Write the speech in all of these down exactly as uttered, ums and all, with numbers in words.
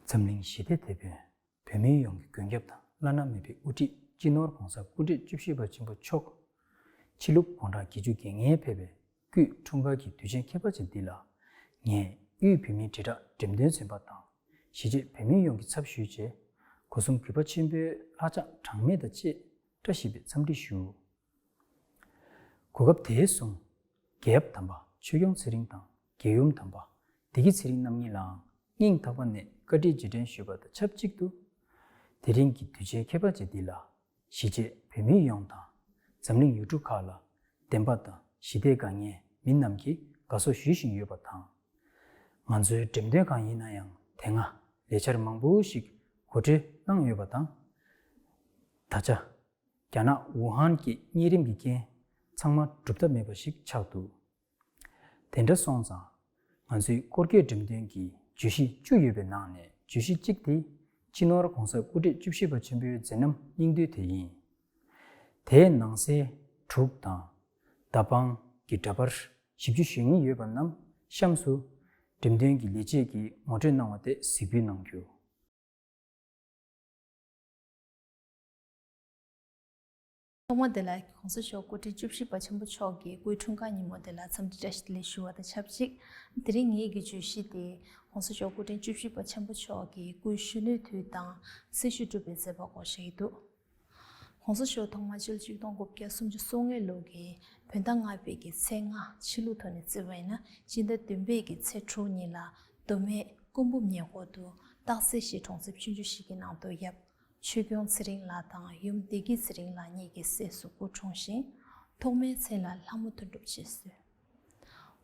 འཛམ་གླིང་ཞི་བདེ་དེད་དཔོན། བོད་མི་ཡོངས་ཀྱི་མགོན་སྐྱབས་དང་བླ་ན་མེད་པའི་དབུ་ཁྲིད་སྤྱི་ནོར་༸གོང་ས་སྐུ་ཕྲེང་བཅུ་བཞི་པ་ཆེན་པོ་མཆོག་ཕྱི་ལུགས་དགུང་གྲངས་བརྒྱད་ཅུ་གྱ་ལྔར་ཕེབས་པའི་སྐུའི་འཁྲུངས་སྐར་གྱི་དུས་ཆེན་ཁྱད་པར་ཅན་འདི་ལ། ངས་དབུས་བོད་མིའི་དྲིལ་བསྒྲགས་འགྲེམས་སྟོན་ཚན་པ་དང་། གཞིས་བྱེས་བོད་མི་ཡོངས་ཀྱི་ཚབ་ཞུས་བྱས། སྒོ་གསུམ་གུས་པ་ཆེན་པོས་ལྷག་བཅས་གྲངས་མེད་དང་བཅས་བཀྲ་ཤིས་པའི་འཚམས་འདྲི་ཞུ། གོ་སྐབས་དེ་བཟུང་། རྒྱལ་ཡབ་དམ་པ་ཆོས་སྐྱོང་ཚེ་རིང་དང་རྒྱལ་ཡུམ་དམ་པ་བདེ་སྐྱིད་ཚེ་རིང་རྣམ་གཉིས་ལའང་སྙིང་ཐག་པ་ནས་བཀའ་དྲིན་རྗེས་དྲན་ཞུས་པ་དང་ཆབས་ཅིག་ཏུ། དེ་རིང་གི་དུས་ཆེན་ཁྱད་པར་ཅན་འདི་ལ། གཞིས་བྱེས་བོད་མི་ཡོངས་དང་། འཛམ་གླིང་ཡུལ་གྲུ་ཁག་ལ་བདེན་པ་དང་ཞི་བདེ་དགའ་མཁན་མི་རྣམས་ཀྱིས་དགའ་བསུ་ཞུ་བཞིན་ཡོད་པ་དང་། ང་ཚོའི་འགྲེམས་སྟོན་ཁང་ཡིན་ན་ཡང་དེ་སྔ་ལས་འཆར་མང་པོ་ཞིག་གོ་སྒྲིག་གནང་ཡོད་པ་དང་། ད་ཆ། རྒྱ་ནག་ཝུ་ཧན་གྱི་གཉན་རིམས་ཀྱི་རྐྱེན་ཚང་མ་སྒྲུབ་ཐབས་མེད་པ་ཞིག་ཆགས་འདུག་དེ་འདྲ་སོང་ཙང་། ང་ཚོའི་སྐོར་སྐྱོད་འགྲེམས་སྟོན་གྱི་བརྗོད་གཞི་བཅུ་ཡོད་པའི་ནང་ནས་བརྗོད་གཞི་གཅིག་དེ། སྤྱི་ནོར་༸གོང་ས་སྐུ་ཕྲེང་བཅུ་བཞི་པ་ཆེན་པོའི་མཛད་རྣམ་སྙིང་བསྡུས་དེ་ཡིན། དེའི་ནང་གསེས་དྲུག་དང་། མདའ་འཕང་གི་འདྲ་པར་བཞི་བཅུ་ཞེ་གཉིས་ཡོད་པ་རྣམས་གཤམ་དུ། འགྲེམས་སྟོན་གྱི་ལས་བྱེད་ཀྱིས་ངོ་སྤྲོད་གནང་བ་དེ་གཟིགས་འབུལ་གནང་རྒྱུ། ཐོག་མ་དེ་ལ་༸གོང་ས་མཆོག་སྐུ་ཕྲེང་བཅུ་བཞི་པ་ཆེན་པོ་མཆོག་གི་སྐུའི་འཁྲུངས་སྐར་ཉིན་མོ་དེ་ལ་འཚམས་འདྲི་བཀྲ་ཤིས་བདེ་ལེགས་ཞུ་བ་དང་ཆབས་ཅིག་དེ་རིང་ངེད་ཀྱི་བརྗོད་གཞི་དེ་༸གོང་ས་མཆོག་སྐུ་ཕྲེང་བཅུ་བཞི་པ་ཆེན་པོ་མཆོག་གི་སྐུའི་གཞོན་ནུའི་དུས་དང་སྲི་ཞུ་སྒྲུབ་པའི་མཛད་པ་སྐོར་ཞིག་འདུག༸གོང་ས་མཆོག་ཐོག་མར་ཕྱི་ལོ་ཆིག་སྟོང་དགུ་བརྒྱ་སུམ་ཅུ་སོ་ལྔ་ལོ་གི་བོད་ཟླ་ལྔ་པའི་གི་ཚེས་ལྔ་ཕྱི་ལུགས་ཐོག་ནས་བརྩིས་པ་ཡིན་ན་སྤྱི་ཟླ་བདུན་པའི་གི་ཚེས་དྲུག་ཉིན་ལ་མདོ་སྨད་སྐུ་འབུམ་ཉེ་འཁོར་དུ་སྟག་རྩེ་གཞིས་གྲོང་གསེབ་ཆུང་ཆུང་ཞིག་གི་ནང་དུ་ཡབ་ཆོས་སྐྱོང་ཚེ་རིང་ལགས་དང་ཡུམ་བདེ་སྐྱིད་ཚེ་རིང་ལགས་གཉིས་ཀྱི་སྲས་སུ་སྐུ་འཁྲུངས་ཤིང་། ཐོག་མའི་མཚན་ལ་ལྷ་མོ་དོན་གྲུབ་ཅེས་གསོལ།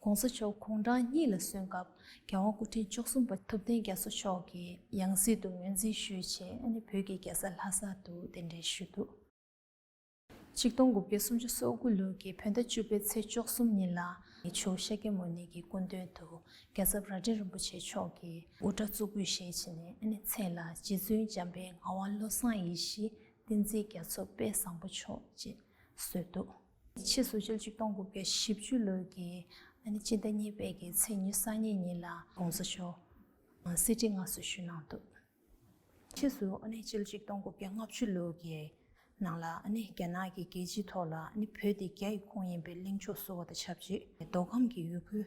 ༸གོང་ས་མཆོག་དགུང་གྲངས་གཉིས་ལ་སོན་སྐབས་རྒྱལ་དབང་སྐུ་ཕྲེང་བཅུ་གསུམ་པ་ཐུབ་བསྟན་རྒྱ་མཚོ་མཆོག་གིས་ཡང་སྲིད་དུ་ངོས་འཛིན་ཞུས་བྱས་ཨ་ནི་བོད་ཀྱི་རྒྱལ་ས་ལྷ་ས་དུ་གདན་འདྲེན་ཞུས་འདུག་ཆིག་སྟོང་དགུ་བརྒྱ་སུམ་ཅུ་སོ་དགུ་ལོ་གི་བོད་ཟླ་བཅུ་པའི་ཚེས་བཅུ་གསུམ་ཉིན་ལ་ཇོ་བོ་ཤཱཀྱ་མུ་ནེ་གི་སྐུ་མདུན་དུ་རྒྱལ་ཚབ་རྭ་སྒྲེང་རིན་པོ་ཆེ་མཆོག་གིས་དབུ་སྐྲ་གཙུག་ཕུད་བཞེས་བྱས་ནས་ཨ་ནི་མཚན་ལ་རྗེ་བཙུན་འཇམ་དཔལ་ངག་དབང་བློ་བཟང་ཡེ་ཤེས་བསྟན་འཛིན་རྒྱ་མཚོ་དཔལ་བཟང་པོ་མཆོག་ཅེས་གསོལ་འདུག་ཕྱིས་སུ་སྤྱི་ལོ་ཆིག་སྟོང་དགུ་བརྒྱ་བཞི་བཅུ་ལོ་གི་ཨ་ནི་སྤྱི་ཟླ་གཉིས་པའི་གི་ཚེས་ཉི་ཤུ་རྩ་གཉིས་ཉིན་ལ་༸གོང་ས་མཆོག་གསེར་ཁྲིར་མངའ་གསོལ་ཞུས་གནང་འདུག་ཕྱིས་སུ་ཨ་ནི་སྤྱི་ལོ་ཆིག་སྟོང་དགུ་བརྒྱ་ལྔ་བཅུ་ལོ་གི་ནང་ལ་ཨ་ནི་རྒྱ་ནག་གི་རྒྱལ་སྤྱིའི་ཐོག་ལ་ཨ་ནི་བོད་དེ་རྒྱ་ཡི་ཁོངས་ཡིན་པའི་གླེང་ཕྱོགས་བཟོ་བ་དང་ཆབས་ཅིག་མདོ་ཁམས་ཀྱི་ཡུལ་ཁུལ་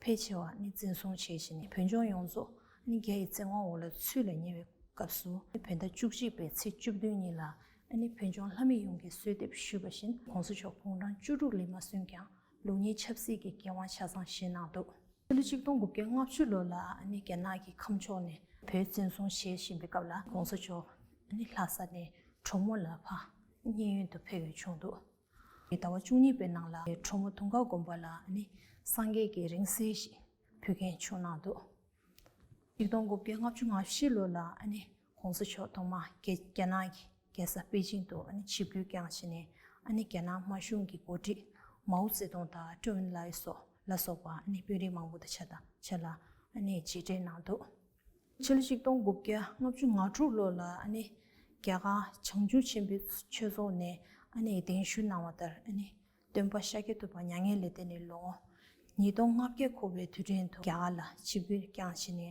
ཕལ་ཆེ་བ་ཨ་ནི་འཛིན་བཟུང་བྱས་ཤིང་བོད་ལྗོངས་ཡོངས་རྫོགས་ཨ་ནི་རྒྱ་ཡི་བཙན་དབང་འོག་ལ་ཚུད་ལ་ཉེ་བའི་སྐབས་སུ་ཨ་ནི་བོད་ཟླ་བཅུ་གཅིག་པའི་ཚེས་བཅུ་བདུན་ཉིན་ལ་ཨ་ནི་བོད་ལྗོངས་ལྷ་མི་ཡོངས་ཀྱིས་གསོལ་འདེབས་ཞུས་པ་བཞིན་༸གོང་ས་མཆོག་དགུང་གྲངས་བཅུ་དྲུག་ལས་མ་སོན་ཀྱང་ལུགས་གཉིས་ཆབ་སྲིད་ཀྱི་འགན་དབང་ཆ་ཚང་བཞེས་གནང་འདུག་ཕྱི་ལོ་ཆིག་སྟོང་དགུ་བརྒྱ་ལྔ་བཅུ་ལོ་ལ་ཨ་ནི་རྒྱ་ནག་གི་ཁམས་ཕྱོགས་ནས་བོད་བཙན་བཟུང་བྱེད་བཞིན་པའི་སྐབས་ལ་༸གོང་ས་མཆོག་ཨ་ནི་ལྷ་ས་ནས་གྲོ་མོ་ལ་ཕར་མཉན་ཡོད་དུ་ཕེབས་ཡོད་བྱུང་འདུག་ཟླ་བ་བཅུ་གཉིས་པའི་ནང་ལ་གྲོ་མོ་དུང་དཀར་དགོན་པ་ལ་ཨ་ནི་སངས་རྒྱས་ཀྱི་རིང་བསྲེལ་ཞིག་ཕུལ་མཁན་བྱུང་གནང་འདུག་ཆིག་སྟོང་དགུ་བརྒྱ་ལྔ་བཅུ་ང་བཞི་ལོ་ལ་ཨ་ནི་༸གོང་ས་མཆོག་ཐོག་མར་རྒྱ་རྒྱ་ནག་གི་རྒྱལ་ས་པེ་ཅིང་དུ་ཨ་ནི་ཆིབས་བསྒྱུར་བསྐྱངས་བྱས་ནས་ཨ་ནི་རྒྱ་ནག་དམར་གཞུང་གི་འགོ་ཁྲིད་མའོ་ཙེ་ཏུང་དང་ཀྲོའུ་ཨིན་ལའེ་སོགས་ལ་སོགས་པ་ཨ་ནི་དཔོན་རིགས་མང་པོ་དང་ཕྱག་དང་ཕྱག་ལ་ཨ་ནི་མཇལ་འཕྲད་གནང་འདུག་ཕྱི་ལོ་ཆིག་སྟོང་དགུ་བརྒྱ་ལྔ་བཅུ་ང་དྲུག་ལོ་ལ་ཨ་ནི་རྒྱ་གར་བྱང་ཆུབ་ཆེན་པོའི་ཆོས་ཚོགས་ནས་ཨ་ནི་གདན་ཞུ་གནང་བ་ལྟར་ཨ་ནི་སྟོན་པ་ཤཱཀྱ་ཐུབ་པ་མྱ་ངན་ལས་འདས་ནས་ལོ་ངོ་ཉིས་སྟོང་ལྔ་བརྒྱ་འཁོར་བའི་དུས་དྲན་དུ་རྒྱ་གར་ལ་ཆིབས་བསྒྱུར་བསྐྱངས་བྱས་ནས་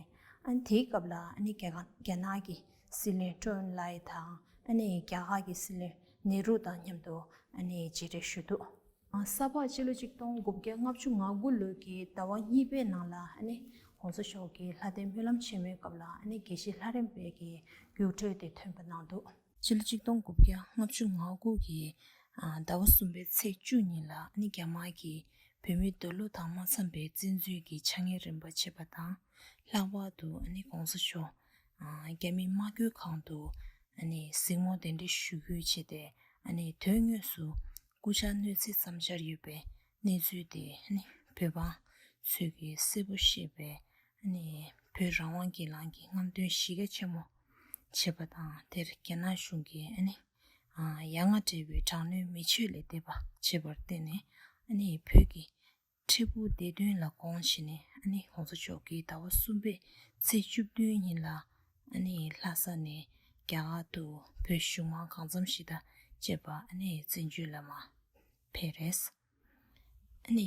ཨ་ནི་དེའི་སྐབས་ལ་ཨ་ནི་རྒྱ་གར་རྒྱ་ནག་གི་སྲིད་བློན་ཀྲོའུ་ཨིན་ལའེ་དང་ཨ་ནི་རྒྱ་གར་གྱི་སྲིད་བློན་ནེ་རུ་དང་མཉམ་དུ་ཨ་ནི་མཇལ་འཕྲད་ཞུས་འདུག་ཨ། ས་ཕག་སྤྱི་ལོ་ཆིག་སྟོང་དགུ་བརྒྱ་ལྔ་བཅུ་ང་དགུ་ལོ་གི་ཟླ་བ་གཉིས་པའི་ནང་ལ་ཨ་ནི་༸གོང་ས་མཆོག་གི་ལྷ་ལྡན་སྨོན་ལམ་ཆེན་མོའི་སྐབས་ལ་ཨ་ནི་དགེ་བཤེས་ལྷ་རམས་པའི་གི་རྒྱུགས་སྤྲོད་དེ་ཐོན་པ་གནང་འདུག་སྤྱི་ལོ་ཆིག་སྟོང་དགུ་བརྒྱ་ལྔ་བཅུ་ང་དགུ་གི་ཨ་ཟླ་བ་གསུམ་པའི་ཚེས་བཅུ་ཉིན་ལ་ཨ་ནི་རྒྱ་དམར་གྱིས་བོད་མིའི་འདོད་བློ་དང་མ་འཚམས་པའི་བཙན་འཛུལ་གྱི་ཕྱག་ངན་རིམ་པ་བྱས་པ་དང་། ལྷག་པར་དུ་ཨ་ནི་༸གོང་ས་མཆོག་ཨ་རྒྱ་མིའི་དམག་ཁུལ་ཁང་དུ་ཨ་ནི་གཟིགས་མོ་གདན་འདྲེན་ཞུ་སྐུལ་བྱས་ཏེ་ཨ་ནི་དོན་དངོས་སུ་སྐུ་ཕྱྭ་གནོད་འཚེ་བརྩམས་འཆར་ཡོད་པའི་གནས་ཚུལ་དེ་ཨ་ནི་བོད་འབངས་ཚོས་ཀྱིས་གསལ་པོ་ཤེས་པའི་ཨ་ནི་བོད་རང་དབང་སྒེར་ལངས་ཀྱི་རྔམ་སྟོན་གཞི་རྒྱ་ཆེན་མོ་བྱས་པ་དང་། དེར་རྒྱ་ནག་གཞུང་གིས་ཨ་ནི་ཨ་ཡ་ང་བྲལ་བའི་དྲག་གནོན་མེ་མཆོད་ལས་འདས་པ་བྱས་པར་བརྟེན་ནས་ཨ་ནི་བོད་ཀྱི་འཕྲལ་ཕུགས་བདེ་དོན་ལ་དགོངས་བཞིན་ནས་ཨ་ནི་༸གོང་ས་མཆོག་གིས་ཟླ་བ་གསུམ་པའི་ཚེས་བཅུ་བདུན་ཉིན་ལ་ཨ་ནི་ལྷ་ས་ནས་རྒྱ་གར་དུ་བོད་གཞུང་མང་གང་འཚམ་ཞིག་དང་བཅས་པ་ཨ་ནི་བཙན་བྱོལ་ལ་མར་ཕེབས་རེད། ཨ་ནི་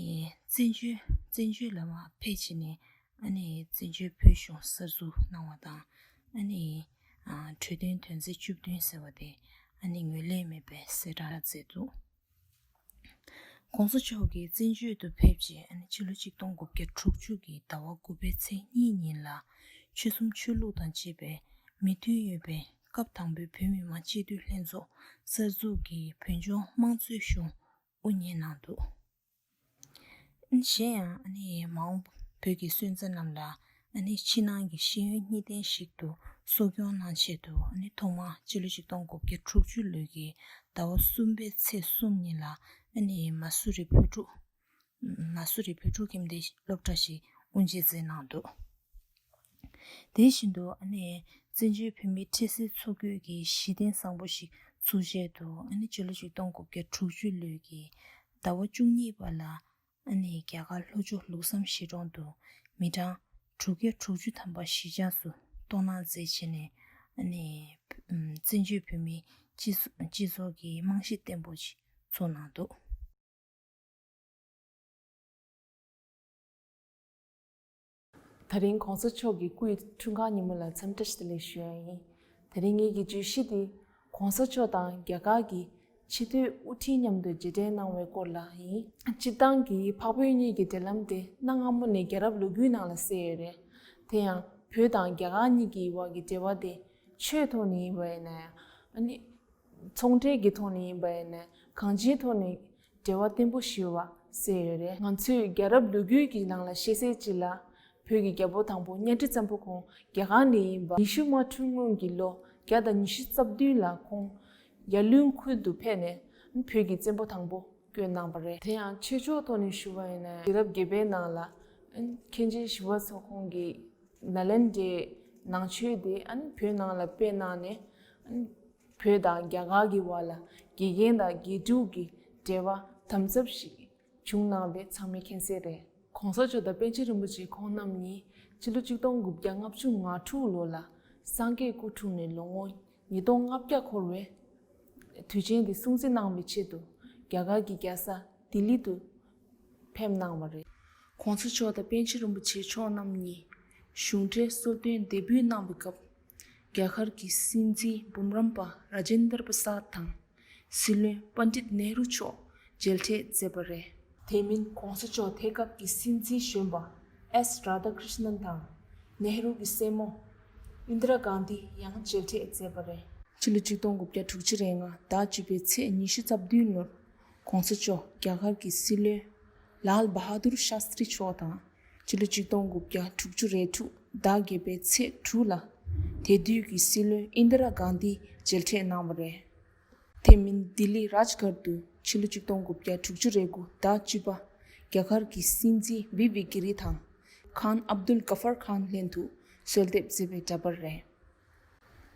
བཙན་བྱོལ་བཙན་བྱོལ་ལ་མར་ཕེབས་བྱས་ནས་ཨ་ནི་བཙན་བྱོལ་བོད་གཞུང་གསར་འཛུགས་གནང་བ་དང་། ཨ་ནི་ཨ་གྲོས་མཐུན་དོན་ཚན་བཅུ་བདུན་ཟེར་བ་དེ་ཨ་ནི་ངོས་ལེན་མེད་པའི་གསལ་བསྒྲགས་མཛད་འདུག༸གོང་ས་མཆོག་གིས་བཙན་བྱོལ་དུ་ཕེབས་རྗེས་ཨ་ནི་ཕྱི་ལོ་ཆིག་སྟོང་དགུ་བརྒྱ་དྲུག་ཅུ་གི་ཟླ་བ་དགུ་པའི་ཚེས་གཉིས་ཉིན་ལ་ཆོལ་གསུམ་ཆོས་ལུགས་དང་བཅས་པའི་མོས་མཐུན་ཡོད་པའི་སྐབས་དང་པོའི་བོད་མི་མང་སྤྱི་འཐུས་ལྷན་ཚོགས་གསར་འཛུགས་ཀྱིས་བོད་ལྗོངས་དམངས་གཙོའི་གཞུང་དབུ་བརྙེས་གནང་འདུག་གཞན་ཡང་ཨ་ནི་མ་འོངས་བོད་ཀྱི་སོན་རྩ་རྣམས་ལ་ཨ་ནི་ཕྱི་ནང་གི་ཤེས་ཡོན་གཉིས་ལྡན་ཞིག་ཏུ་གསོ་སྐྱོང་གནང་ཆེད་དུ་ཨ་ནི་ཐོག་མར་སྤྱི་ལོ་ཆིག་སྟོང་དགུ་བརྒྱ་དྲུག་ཅུ་ལོའི་གི་ཟླ་བ་གསུམ་པའི་ཚེས་གསུམ་ཉིན་ལ་ཨ་ནི་མ་སུ་རི་བོད་ཕྲུག་མ་སུ་རི་བོད་ཕྲུག་ཁྱིམ་སྡེའི་སློབ་གྲྭ་ཞིག་དབུ་འབྱེད་མཛད་གནང་འདུག་དེ་བཞིན་དུ་ཨ་ནི་བཙན་བྱོལ་བོད་མིའི་ཁྲི་སྲིད་ཚོགས་ཀྱི་གཞི་རྟེན་བཟང་པོ་ཞིག་ཚུགས་ཆེད་དུ་ཨ་ནི་སྤྱི་ལོ་ཆིག་སྟོང་དགུ་བརྒྱ་དྲུག་ཅུ་ལོའི་གི་ཟླ་བ་བཅུ་གཉིས་པ་ལ་ཨ་ནི་རྒྱ་གར་ལྷོ་ཕྱོགས་ལུགས་བསམ་གཞིས་གྲོང་དུ་མི་གྲངས་དྲུག་བརྒྱ་དྲུག་ཅུ་ཐམ་པ་གཞིས་ཆགས་སུ་གཏོང་གནང་མཛད་བྱས་ནས་ཨ་ནི་བཙན་བྱོལ་བོད་མིའི་སྤྱི་ཚོགས་སྤྱི་ཚོགས་ཀྱི་རྨང་གཞི་བརྟན་པོ་ཞིག་ཚུགས་གནང་འདུག་ད་རིང་གོང་ས་མཆོག་གི་སྐུའི་འཁྲུངས་སྐར་ཉིན་མོ་ལ་འཚམས་བཀྲ་ཞིག་ལེགས་ཞུ་ཡ་ཡིན། ད་རིང་ངེད་ཀྱི་བརྗོད་གཞི་དེ་གོང་ས་མཆོག་དང་རྒྱ་གར་གྱི་སྤྱི་འཐུས་དབུ་ཁྲིད་མཉམ་དུ་མཇལ་འཕྲད་གནང་བའི་སྐོར་ལ་ཡིན། སྤྱིར་བཏང་གི་འཕགས་བོད་གཉིས་ཀྱི་འབྲེལ་ལམ་དེ་གནའ་སྔ་མོ་ནས་རྒྱལ་རབས་ལོ་རྒྱུས་ནང་ལ་གསལ་ཡོད་རེད། དེ་ཡང་བོད་དང་རྒྱ་གར་གཉིས་ཀྱི་བར་གྱི་འབྲེལ་བ་དེ་ཆོས་ཐོག་ནས་ཡིན་པ་ཡིན་ན་ཡང་ཨ་ནི། ཚོང་འབྲེལ་གྱི་ཐོག་ནས་ཡིན་པ་ཡིན་ན་གང་ཅིའི་ཐོག་ནས་འབྲེལ་བ་བརྟན་པོ་ཞིག་ཡོད་པ་གསལ་ཡོད་རེད། ང་ཚོས་རྒྱལ་རབས་ལོ་རྒྱུས་ཀྱི་ནང་ལ་ཤེས་གསལ་ཅིག་ལ་བོད་ཀྱི་རྒྱལ་པོ་དང་པོ་གཉའ་ཁྲི་བཙན་པོ་ཁོང་རྒྱ་གར་ནས་ཡིན་པ། ཡེ་ཤུ་མ་འཁྲུངས་སྔོན་གྱི་ལོ་བརྒྱ་དང་ཉི་ཤུ་རྩ་བདུན་ལ་ཁོང་ཡར་ལུང་ཁུལ་དུ་ཕེབས་ནས་བོད་ཀྱི་བཙན་པོ་དང་པོ་བསྐོས་གནང་བ་རེད། དེ་ཡང་ཆོས་ཕྱོགས་ཐོག་ནས་ཞུ་བ་ཡིན་ན་རྒྱལ་རབས་བརྒྱད་པའི་ནང་ལ་མཁན་ཆེན་ཞི་བ་འཚོ་ཁོང་གིས་ནཱ་ལེནྡྲའི་ནང་ཆོས་དེ་ཨ་ནི་བོད་ནང་ལ་སྤེལ་གནང་ནས་ཨ་ནི་བོད་དང་རྒྱ་གར་གྱི་བར་ལ་དགེ་རྒན་དང་དགེ་ཕྲུག་གི་འབྲེལ་བ་དམ་ཟབ་ཞིག་བྱུང་གནང་བས་ཚང་མས་མཁྱེན་གསལ་རེད། གོང་ས་མཆོག་དང་པཎ་ཆེན་རིན་པོ་ཆེ་ཁོང་རྣམ་གཉིས་ཕྱི་ལོ་ཆིག་སྟོང་དགུ་བརྒྱ་ལྔ་བཅུ་ང་དྲུག་ལོ་ལ་སངས་རྒྱས་སྐུ་འཁྲུངས་ནས་ལོ་ངོ་ཉིས་སྟོང་ལྔ་བརྒྱ་འཁོར་བའི་དུས་ཆེན་དེ་སྲུང་བརྩི་གནང་བའི་ཆེད་དུ་རྒྱ་གར་གྱི་རྒྱལ་ས་ལྡི་ལི་དུ་ཕེབས་གནང་བ་རེད། གོང་ས་མཆོག་དང་པཎ་ཆེན་རིན་པོ་ཆེ་མཆོག་རྣམ་གཉིས་གཞུང་འབྲེལ་གསོལ་སྟོན་འདེགས་འབུལ་གནང་བའི་སྐབས། རྒྱ་གར་གྱི་སྲིད་འཛིན་འབུམ་རམས་པ་ར་ཇེན་དར་པ་སཱད་དང་། སྲིད་བློན་པཎ་ཌིད་ནེ་རུ་མཆོག་མཇལ་འཕྲད་མཛད་པ་རེད། དེ་མིན་གོང་ས་མཆོག་དེ་སྐབས་ཀྱི་སྲིད་འཛིན་གཞོན་པ་ཨེས་རཱ་དྷ་ཀྲིཤ་ནན་དང་། ནེ་རུ་གི་སྲས་མོ་ཨིན་དྲ་གྷན་དྷི་ཡང་མཇལ་འཕྲད་མཛད་པ་རེད། ཕྱི་ལོ་ཆིག་སྟོང་དགུ་བརྒྱ་དྲུག་ཅུ་རེ་ལྔ་ཟླ་བཅུ་པའི་ཚེས་ཉི་ཤུ་རྩ་བདུན་ལོར་གོང་ས་མཆོག་རྒྱ་གར་གྱི་སྲིད་བློན་ལཱལ་བྷ་དུར་ཤཱསྟྲི་མཆོག་དང་ ཕྱི་ལོ་ཆིག་སྟོང་དགུ་བརྒྱ་དྲུག་ཅུ་རེ་དྲུག་ཟླ་བརྒྱད་པའི་ཚེས་དྲུག་ལ། དེ་དུས་ཀྱི་སྲིད་བློན་ཨིན་དི་ར་གྷན་དྷི་མཇལ་འཕྲད་གནང་བ་རེད། དེ་མིན་ལྡི་ལི་རཱཇ་གར་དུ་ཕྱི་ལོ་ཆིག་སྟོང་དགུ་བརྒྱ་དྲུག་ཅུ་རེ་དགུ་ཟླ་བཅུ་པ། རྒྱ་གར་གྱི་སྲིད་འཛིན་བི་བི་གྷི་རི་དང་། ཁཱན་ཨབ་དུལ་གྷ་ཧྥར་ཁཱན་ལྷན་དུ་གསོལ་འདེབས་མཛད་པའི་འདྲ་པར་རེད།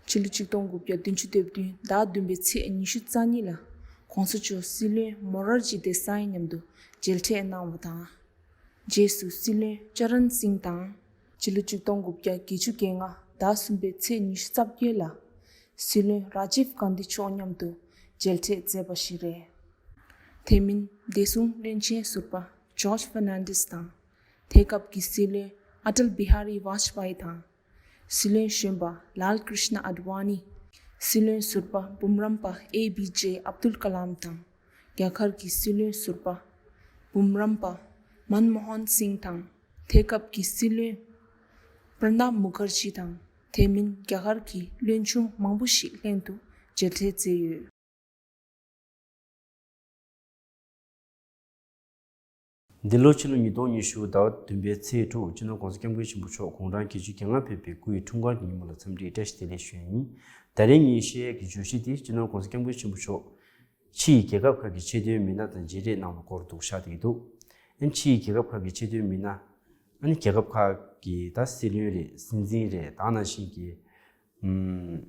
ཕྱི་ལོ་ཆིག་སྟོང་དགུ་བརྒྱ་བདུན་ཅུ་དོན་བདུན་ཟླ་བདུན་པའི་ཚེས་ཉི་ཤུ་རྩ་གཉིས་ལ། གོང་ས་མཆོག་སྲིད་བློན་མོ་རར་ཇི་དེ་སའི་མཉམ་དུ་མཇལ་འཕྲད་གནང་བ་དང་། རྗེས་སུ་སྲིད་བློན་ཅ་རན་སིང་དང་། ཕྱི་ལོ་ཆིག་སྟོང་དགུ་བརྒྱ་བརྒྱད་ཅུ་གྱ་ལྔ་ཟླ་གསུམ་པའི་ཚེས་ཉི་ཤུ་རྩ་བརྒྱད་ལ། སྲིད་བློན་རཱ་ཇིབ་གྷན་དྷི་མཆོག་མཉམ་དུ་མཇལ་འཕྲད་མཛད་པ་ཞིག་རེད། དེ་མིན་བདེ་སྲུང་བློན་ཆེན་ཟུར་པ་ཇོརྗ་ཧྥར་ནན་ཌེས་དང་། དེ་སྐབས་ཀྱི་སྲིད་བློན་ཨ་ཏལ་བི་ཧ་རི་ཝཱཇ་པཱ་ཡི་དང་། སྲིད་བློན་གཞོན་པ་ལཱལ་ཀྲིཤ་ན་ཨ་ཌི་ཝཱ་ནི། སྲིད་བློན་ཟུར་པ་འབུམ་རམས་པ་ཨེ་པི་ཇེ་ཨབ་དུལ་ཀ་ལམ་དང་། རྒྱ་གར་གྱི་སྲིད་བློན་ཟུར་པ་འབུམ་རམས་པ་མན་མོ་ཧན་སིང་དང་། དེ་སྐབས་ཀྱི་སྲིད་བློན་པྲ་ནབ་མུ་ཁར་ཇི་དང་། དེ་མིན་རྒྱ་གར་གྱི་བློན་ཆུང་མང་པོ་ཞིག་ལྷན་དུ་མཇལ་འཕྲད་མཛད་ཡོད། འདི་ལོ་ཕྱི་ལོ་ཉིས་སྟོང་ཉི་ཤུ་ཟླ་བ་བདུན་པའི་ཚེས་དྲུག་སྤྱི་ནོར་༸གོང་ས་༸སྐྱབས་མགོན་ཆེན་པོ་མཆོག་དགུང་གྲངས་བརྒྱད་ཅུ་གྱ་ལྔ་ཕེབས་པའི་སྐུའི་འཁྲུངས་སྐར་གྱི་ཉིན་མོ་ལ་འཚམས་འདྲིའི་བཀྲ་ཤིས་བདེ་ལེགས་ཞུ་ཡ་ཡིན། ད་རེས་ངས་བཤད་ཡ་གི་བརྗོད་གཞི་དེ་སྤྱི་ནོར་༸གོང་ས་༸སྐྱབས་མགོན་ཆེན་པོ་མཆོག་ཕྱི་ཡི་རྒྱལ་ཁབ་ཁག་གི་ཆེས་མཐོའི་མི་སྣ་དང་མཇལ་འཕྲད་གནང་བའི་སྐོར་འདུག་ཤག་དེ་འདུག་ཨ་ནི་ཕྱི་ཡི་རྒྱལ་ཁབ་ཁག་གི་ཆེས་མཐོའི་མི་སྣ། ཨ་ནི་རྒྱལ་ཁབ་ཁག་གི་ད་སྲིད་བློན་རེད། སྲིད་འཛིན་རེད། ད་ནང་བཞིན་གྱི་ཨམ།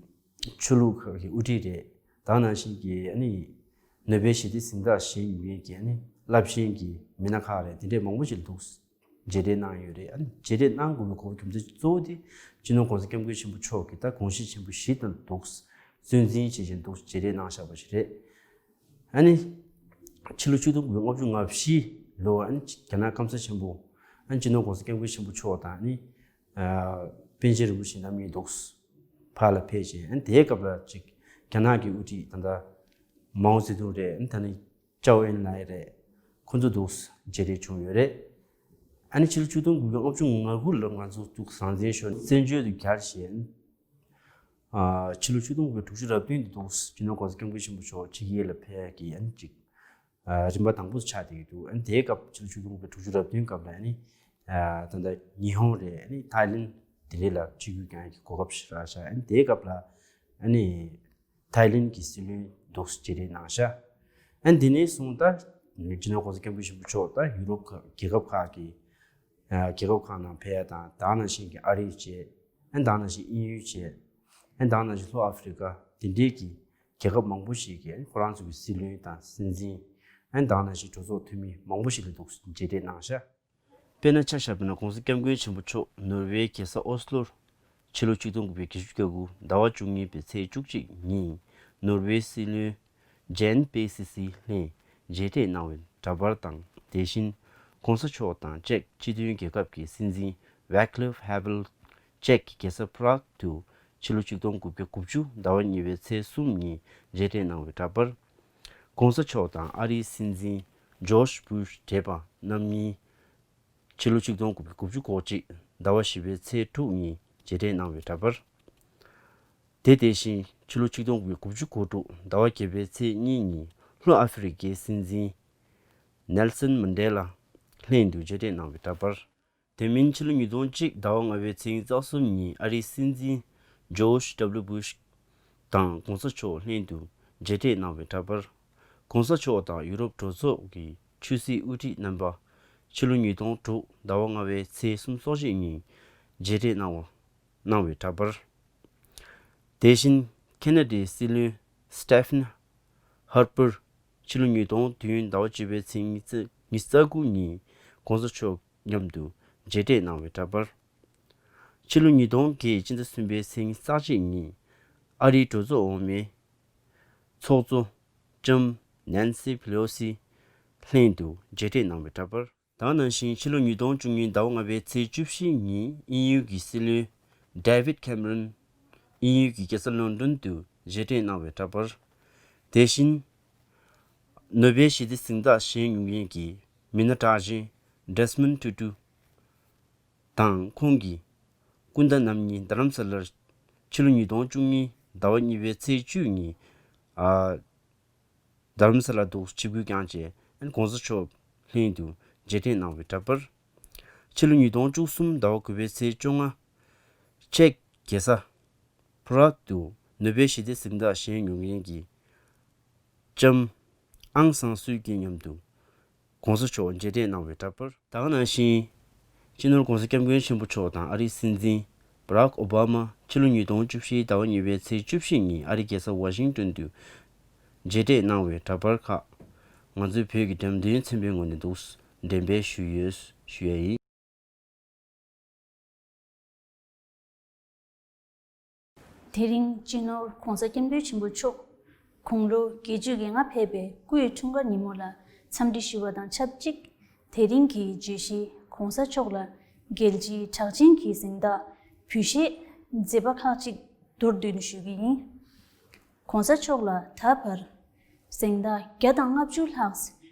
ཆོས་ལུགས་ཁག་གི་དབུ་ཁྲིད་རེད། ད་ནང་བཞིན་གྱི་ཨ་ནི་ནོ་བེལ་ཞི་བདེའི་གཟེངས་རྟགས་བཞེས་མྱོང་མཁན་གྱི་ཨ་ནི་རླབས་ཆེན་གྱི་མི་སྣ་ཁག་རེད། དེ་འདྲས་མང་པོ་ཞིག་འདུག་མཇལ་འཕྲད་གནང་ཡོད་རེད། ཨ་ནི་མཇལ་འཕྲད་གནང་དགོས་པའི་གོ་སྐབས་རྒྱུ་མཚན་གཙོ་བོ་དེ་སྤྱི་ནོར་༸གོང་ས་༸སྐྱབས་མགོན་ཆེན་པོ་མཆོག་གི་ད་དགོངས་གཞི་ཆེན་པོ་བཞི་དང་འདུག་སྲོལ་འཛིན་བྱེད་བཞིན་འདུག་མཇལ་འཕྲད་གནང་བཞག་པ་ཞིག་རེད། ཨ་ནི་ཕྱི་ལོ་ཆིག་སྟོང་དགུ་བརྒྱ་ལྔ་བཅུ་ང་བཞི་ལོར་ཨ་ནི་རྒྱ་ནག་སྐམ་ས་ཆེན་པོ་ཨ་ནི་སྤྱི་ནོར་༸གོང་ས་༸སྐྱབས་མགོན་ཆེན་པོ་མཆོག་དང་ཨ་ནི། ཨ། པཎ་ཆེན་རིན་པོ་ཆེ་རྣམ་གཉིས་འདུག་ཕར་ལ་ཕེབས་ཤིང་། ཨ་ནི་དེའི་སྐབས་ལ་ཅིག་རྒྱ་ནག་གི་དབུ་ཁྲིད་ད་ལྟ་མའོ་ཙེ་ཏུང་རེད། ཨ་ནི་ད་ནི་ཅའོ་ཨེན་ལའེ་རེད། ཁོ་ཚོ་འདུག་མཇལ་འཕྲད་བྱུང་ཡོད་རེད། ཨ་ནི་ཕྱི་ལོ་ཆིག་སྟོང་དགུ་བརྒྱ་ལྔ་བཅུ་ང་དགུ་ལོར་ང་ཚོ་འདུག་སྲང་བཙན་ཞོར་བཙན་བྱོལ་དུ་གྱར་བྱས། ཨ། ཕྱི་ལོ་ཆིག་སྟོང་དགུ་བརྒྱ་དྲུག་ཅུ་རེ་བདུན་དུ་འདུག་སྤྱི་ནོར་༸གོང་ས་༸སྐྱབས་མགོན་ཆེན་པོ་མཆོག་ཕྱི་རྒྱལ་ལ་ཕེབས་ཡ་གི་ཨ་ནི་ཅིག་ཨ། རིམ་པ་དང་པོ་ཆགས་བསྡད་ཀྱི་འདུག་ཨ་ནི་དེའི་སྐབས་ཕྱི་ལོ་ཆིག་སྟོང་དགུ་བརྒྱ་དྲུག་ཅུ་རེ་བདུན་སྐབས་ལ་ཨ་ནི། ཨ། ད་ལྟ་ཉི་ཧོང་རེད། ཨ་ནི་ཐའི་ལེན་དེ་འདྲ་ལ་ཆིབས་བསྒྱུར་བསྐྱོན་ཡ་གི་གོ་སྐབས་ཤིག་རག་ཤག་ཨ་ནི་དེའི་སྐབས་ལ་ཨ་ནི་ཐའི་ལེན་གྱི་སྲིད་བློན་འདུག་མཇལ་འཕྲད་གནང་ཤག་ཨ་ནི་དེ་ནས་བཟུང་ད་སྤྱི་ནོར་༸གོང་ས་༸སྐྱབས་མགོན་ཆེན་པོ་མཆོག་ད་ཡུ་རོབ་ཁག་རྒྱལ་ཁབ་ཁག་གི། ཨ། རྒྱལ་ཁབ་ཁག་ནང་ཕེབས་ཡ་དང་། ད་ནང་བཞིན་གྱི་ཨ་རི་བྱས། ཨ་ནི་ད་ནང་བཞིན་དབྱིན་ཡུལ་བྱས། ཨ་ནི་ད་ནང་བཞིན་ལྷོ་ཨ་ཧྥེ་རི་ཀ་དེ་འདྲའི་གི་རྒྱལ་ཁབ་མང་པོ་ཞིག་གིས་ཁོ་རང་ཚོ་གི་སྲིད་བློན་དང་སྲིད་འཛིན། ཨ་ནི་ད་ནང་བཞིན་གྲོས་ཚོགས་འཐུས་མི་མང་པོ་ཞིག་ལ་འདུག་མཇལ་འཕྲད་གནང་ཤག་དཔེར་ན་ཆ་བཞག་པ་ན་༸གོང་ས་༸སྐྱབས་མགོན་ཆེན་པོ་མཆོག་ནོར་ཝེའི་རྒྱལ་ས་ཨོ་སི་ལོར་ཕྱི་ལོ་ཆིག་སྟོང་དགུ་བརྒྱ་བརྒྱད་ཅུ་གྱ་དགུ་ཟླ་བ་བཅུ་གཉིས་པའི་ཚེས་བཅུ་གཅིག་ཉིན་ནོར་ཝེའི་སྲིད་བློན་ཇན་པེ་སི་སི་ལྷན་མཇལ་འཕྲད་གནང་བའི་འདྲ་པར་དང་། དེ་བཞིན་༸གོང་ས་མཆོག་དང་ཅེཀ་སྤྱི་མཐུན་རྒྱལ་ཁབ་ཀྱི་སྲིད་འཛིན་ཝེ་ཀླེབ་ཧེ་ཝེལ་ཅེཀ་གི་རྒྱལ་ས་པ་རག་ཏུ་ཕྱི་ལོ་ཆིག་སྟོང་དགུ་བརྒྱ་དགུ་བཅུ་ཟླ་བ་གཉིས་པའི་ཚེས་གསུམ་ཉིན་མཇལ་འཕྲད་གནང་བའི་འདྲ་པར། ༸གོང་ས་མཆོག་དང་ཨ་རིའི་སྲིད་འཛིན་ཇོརྗ་བྷུཤ་བགྲེས་པ་རྣམ་གཉིས་ཕྱི་ལོ་ཆིག་སྟོང་དགུ་བརྒྱ་དགུ་བཅུ་གོ་གཅིག་ཟླ་བ་བཞི་པའི་ཚེས་དྲུག་ཉིན་མཇལ་འཕྲད་གནང་བའི་འདྲ་པར། དེ་དེ་བཞིན་ཕྱི་ལོ་ཆིག་སྟོང་དགུ་བརྒྱ་དགུ་བཅུ་གོ་དྲུག་ཟླ་བ་བརྒྱད་པའི་ཚེས་གཉིས་ཉིན་ལྷོ་ཨ་ཧྥེ་རི་ཀའི་སྲིད་འཛིན་ནེལ་སན་མན་ཌེ་ལ་ལྷན་དུ་མཇལ་འཕྲད་གནང་བའི་འདྲ་པར། དེ་མིན་ཕྱི་ལོ་ཉིས་སྟོང་གཅིག་ཟླ་བ་ལྔ་པའི་ཚེས་ཉི་ཤུ་རྩ་གསུམ་ཉིན་ཨ་རིའི་སྲིད་འཛིན་ཇོརྗ་ཌབ་ལུ་བྷུཤ་དང་༸གོང་ས་མཆོག་ལྷན་དུ་མཇལ་འཕྲད་གནང་བའི་འདྲ་པར། ༸གོང་ས་མཆོག་དང་ཡུ་རོབ་གྲོས་ཚོགས་ཀྱི་ཆོས་སྲིད་དབུ་ཁྲིད་རྣམ་པ་ཕྱི་ལོ་ཉིས་སྟོང་དྲུག་ཟླ་བ་ལྔ་པའི་ཚེས་སུམ་ཅུ་སོ་གཅིག་ཉིན་མཇལ་འཕྲད་གནང་བ། གནང་བའི་འདྲ་པར། དེ་བཞིན་ཁེ་ན་ཌའི་སྲིད་བློན་སི་ཏེ་ཕན་ཧར་པར་ཕྱི་ལོ་ཉིས་སྟོང་བདུན་ཟླ་བ་བཅུ་པའི་ཚེས་ཉི་ཤུ་རྩ་དགུ་ཉིན་༸གོང་ས་མཆོག་མཉམ་དུ་མཇལ་འཕྲད་གནང་བའི་འདྲ་པར། ཕྱི་ལོ་ཉིས་སྟོང་བརྒྱད་སྤྱི་ཟླ་གསུམ་པའི་ཚེས་ཉི་ཤུ་རྩ་གཅིག་ཉིན་ཨ་རིའི་གྲོས་ཚོགས་འོག་མའི་ཚོགས་གཙོ་ལྕམ་ནན་སི་ཕེ་ལོ་སི་ལྷན་དུ་མཇལ་འཕྲད་གནང་བའི་འདྲ་པར། དེ་ནང་བཞིན་ཕྱི་ལོ་ཉིས་སྟོང་བཅུ་གཉིས་ཟླ་བ་ལྔ་པའི་ཚེས་བཅུ་བཞི་ཉིན་དབྱིན་ཡུལ་གྱི་སྲིད་བློན་ཌེ་ཝིད་ཁེམ་རོན་དབྱིན་ཡུལ་གྱི་རྒྱལ་ས་ལོན་ཌོན་དུ་མཇལ་འཕྲད་གནང་བའི་འདྲ་པར། དེ་བཞིན་ནོ་བེལ་ཞི་བདེའི་གཟེངས་རྟགས་བཞེས་མྱོང་མཁན་གྱི་མི་སྣ་གྲགས་ཅན་ཌེ་སི་མོན་ཊུ་ཊུ་དང་ཁོང་གི་སྐུ་ཟླ་རྣམ་གཉིས་རྡ་རམ་ས་ལར་ཕྱི་ལོ་ཉིས་སྟོང་བཅུ་གཉིས་ཟླ་བ་གཉིས་པའི་ཚེས་བཅུ་ཉིན་ཨ། རྡ་རམ་ས་ལ་དུ་ཆིབས་བསྒྱུར་བསྐྱངས་རྗེས་༸གོང་ས་མཆོག་ལྷན་དུ་མཇལ་འཕྲད་གནང་བའི་འདྲ་པར། ཕྱི་ལོ་ཉིས་སྟོང་བཅུ་གསུམ་ཟླ་བ་དགུ་པའི་ཚེས་བཅོ་ལྔ། ཅེཀ་རྒྱལ་ས་པ་རག་ཏུ་ནོ་བེལ་ཞི་བདེའི་གཟེངས་རྟགས་བཞེས་མྱོང་མཁན་གྱི་ལྕམ་ཨང་སང་སུའུ་ཀྱི་མཉམ་དུ་༸གོང་ས་མཆོག་མཇལ་འཕྲད་གནང་བའི་འདྲ་པར། ད་ག་ནང་བཞིན། སྤྱི་ནོར་༸གོང་ས་༸སྐྱབས་མགོན་ཆེན་པོ་མཆོག་དང་ཨ་རིའི་སྲིད་འཛིན་བྷ་རག་ཨོ་བྷ་མ་ཕྱི་ལོ་ཉིས་སྟོང་བཅུ་བཞི་ཟླ་བ་གཉིས་པའི་ཚེས་བཅུ་བཞི་ཉིན་ཨ་རིའི་རྒྱལ་ས་ཝ་ཤིང་ཏོན་དུ་མཇལ་འཕྲད་གནང་བའི་འདྲ་པར་ཁག་ང་ཚོའི་བོད་ཀྱི་འགྲེམས་སྟོན་ཚན་པའི་ངོས་ནས་འདུག་འགྲེམས་སྤེལ་ཞུས་ཡོད་ཞུ་ཡ་ཡིན། དེ་རིང་སྤྱི་ནོར་༸གོང་ས་༸སྐྱབས་མགོན་ཆེན་པོ་མཆོག་དགུང་ལོ་བརྒྱད་ཅུ་གྱ་ལྔ་ཕེབས་པའི་སྐུའི་འཁྲུངས་སྐར་ཉིན་མོ་ལ་འཚམས་འདྲི་ཞུ་བ་དང་ཆབས་ཅིག་དེ་རིང་གི་བརྗོད་གཞི་༸གོང་ས་མཆོག་ལ་རྒྱལ་སྤྱིའི་གྲགས་ཅན་གྱི་གཟེངས་རྟགས་འབུལ་བཞེས་མཛད་པ་ཁག་ཅིག་མདོར་བསྡུས་ནས་ཞུ་གི་ཡིན། ༸གོང་ས་མཆོག་ལ་ད་བར་གཟེངས་རྟགས་བརྒྱ་དང་ལྔ་བཅུ་ལྷག་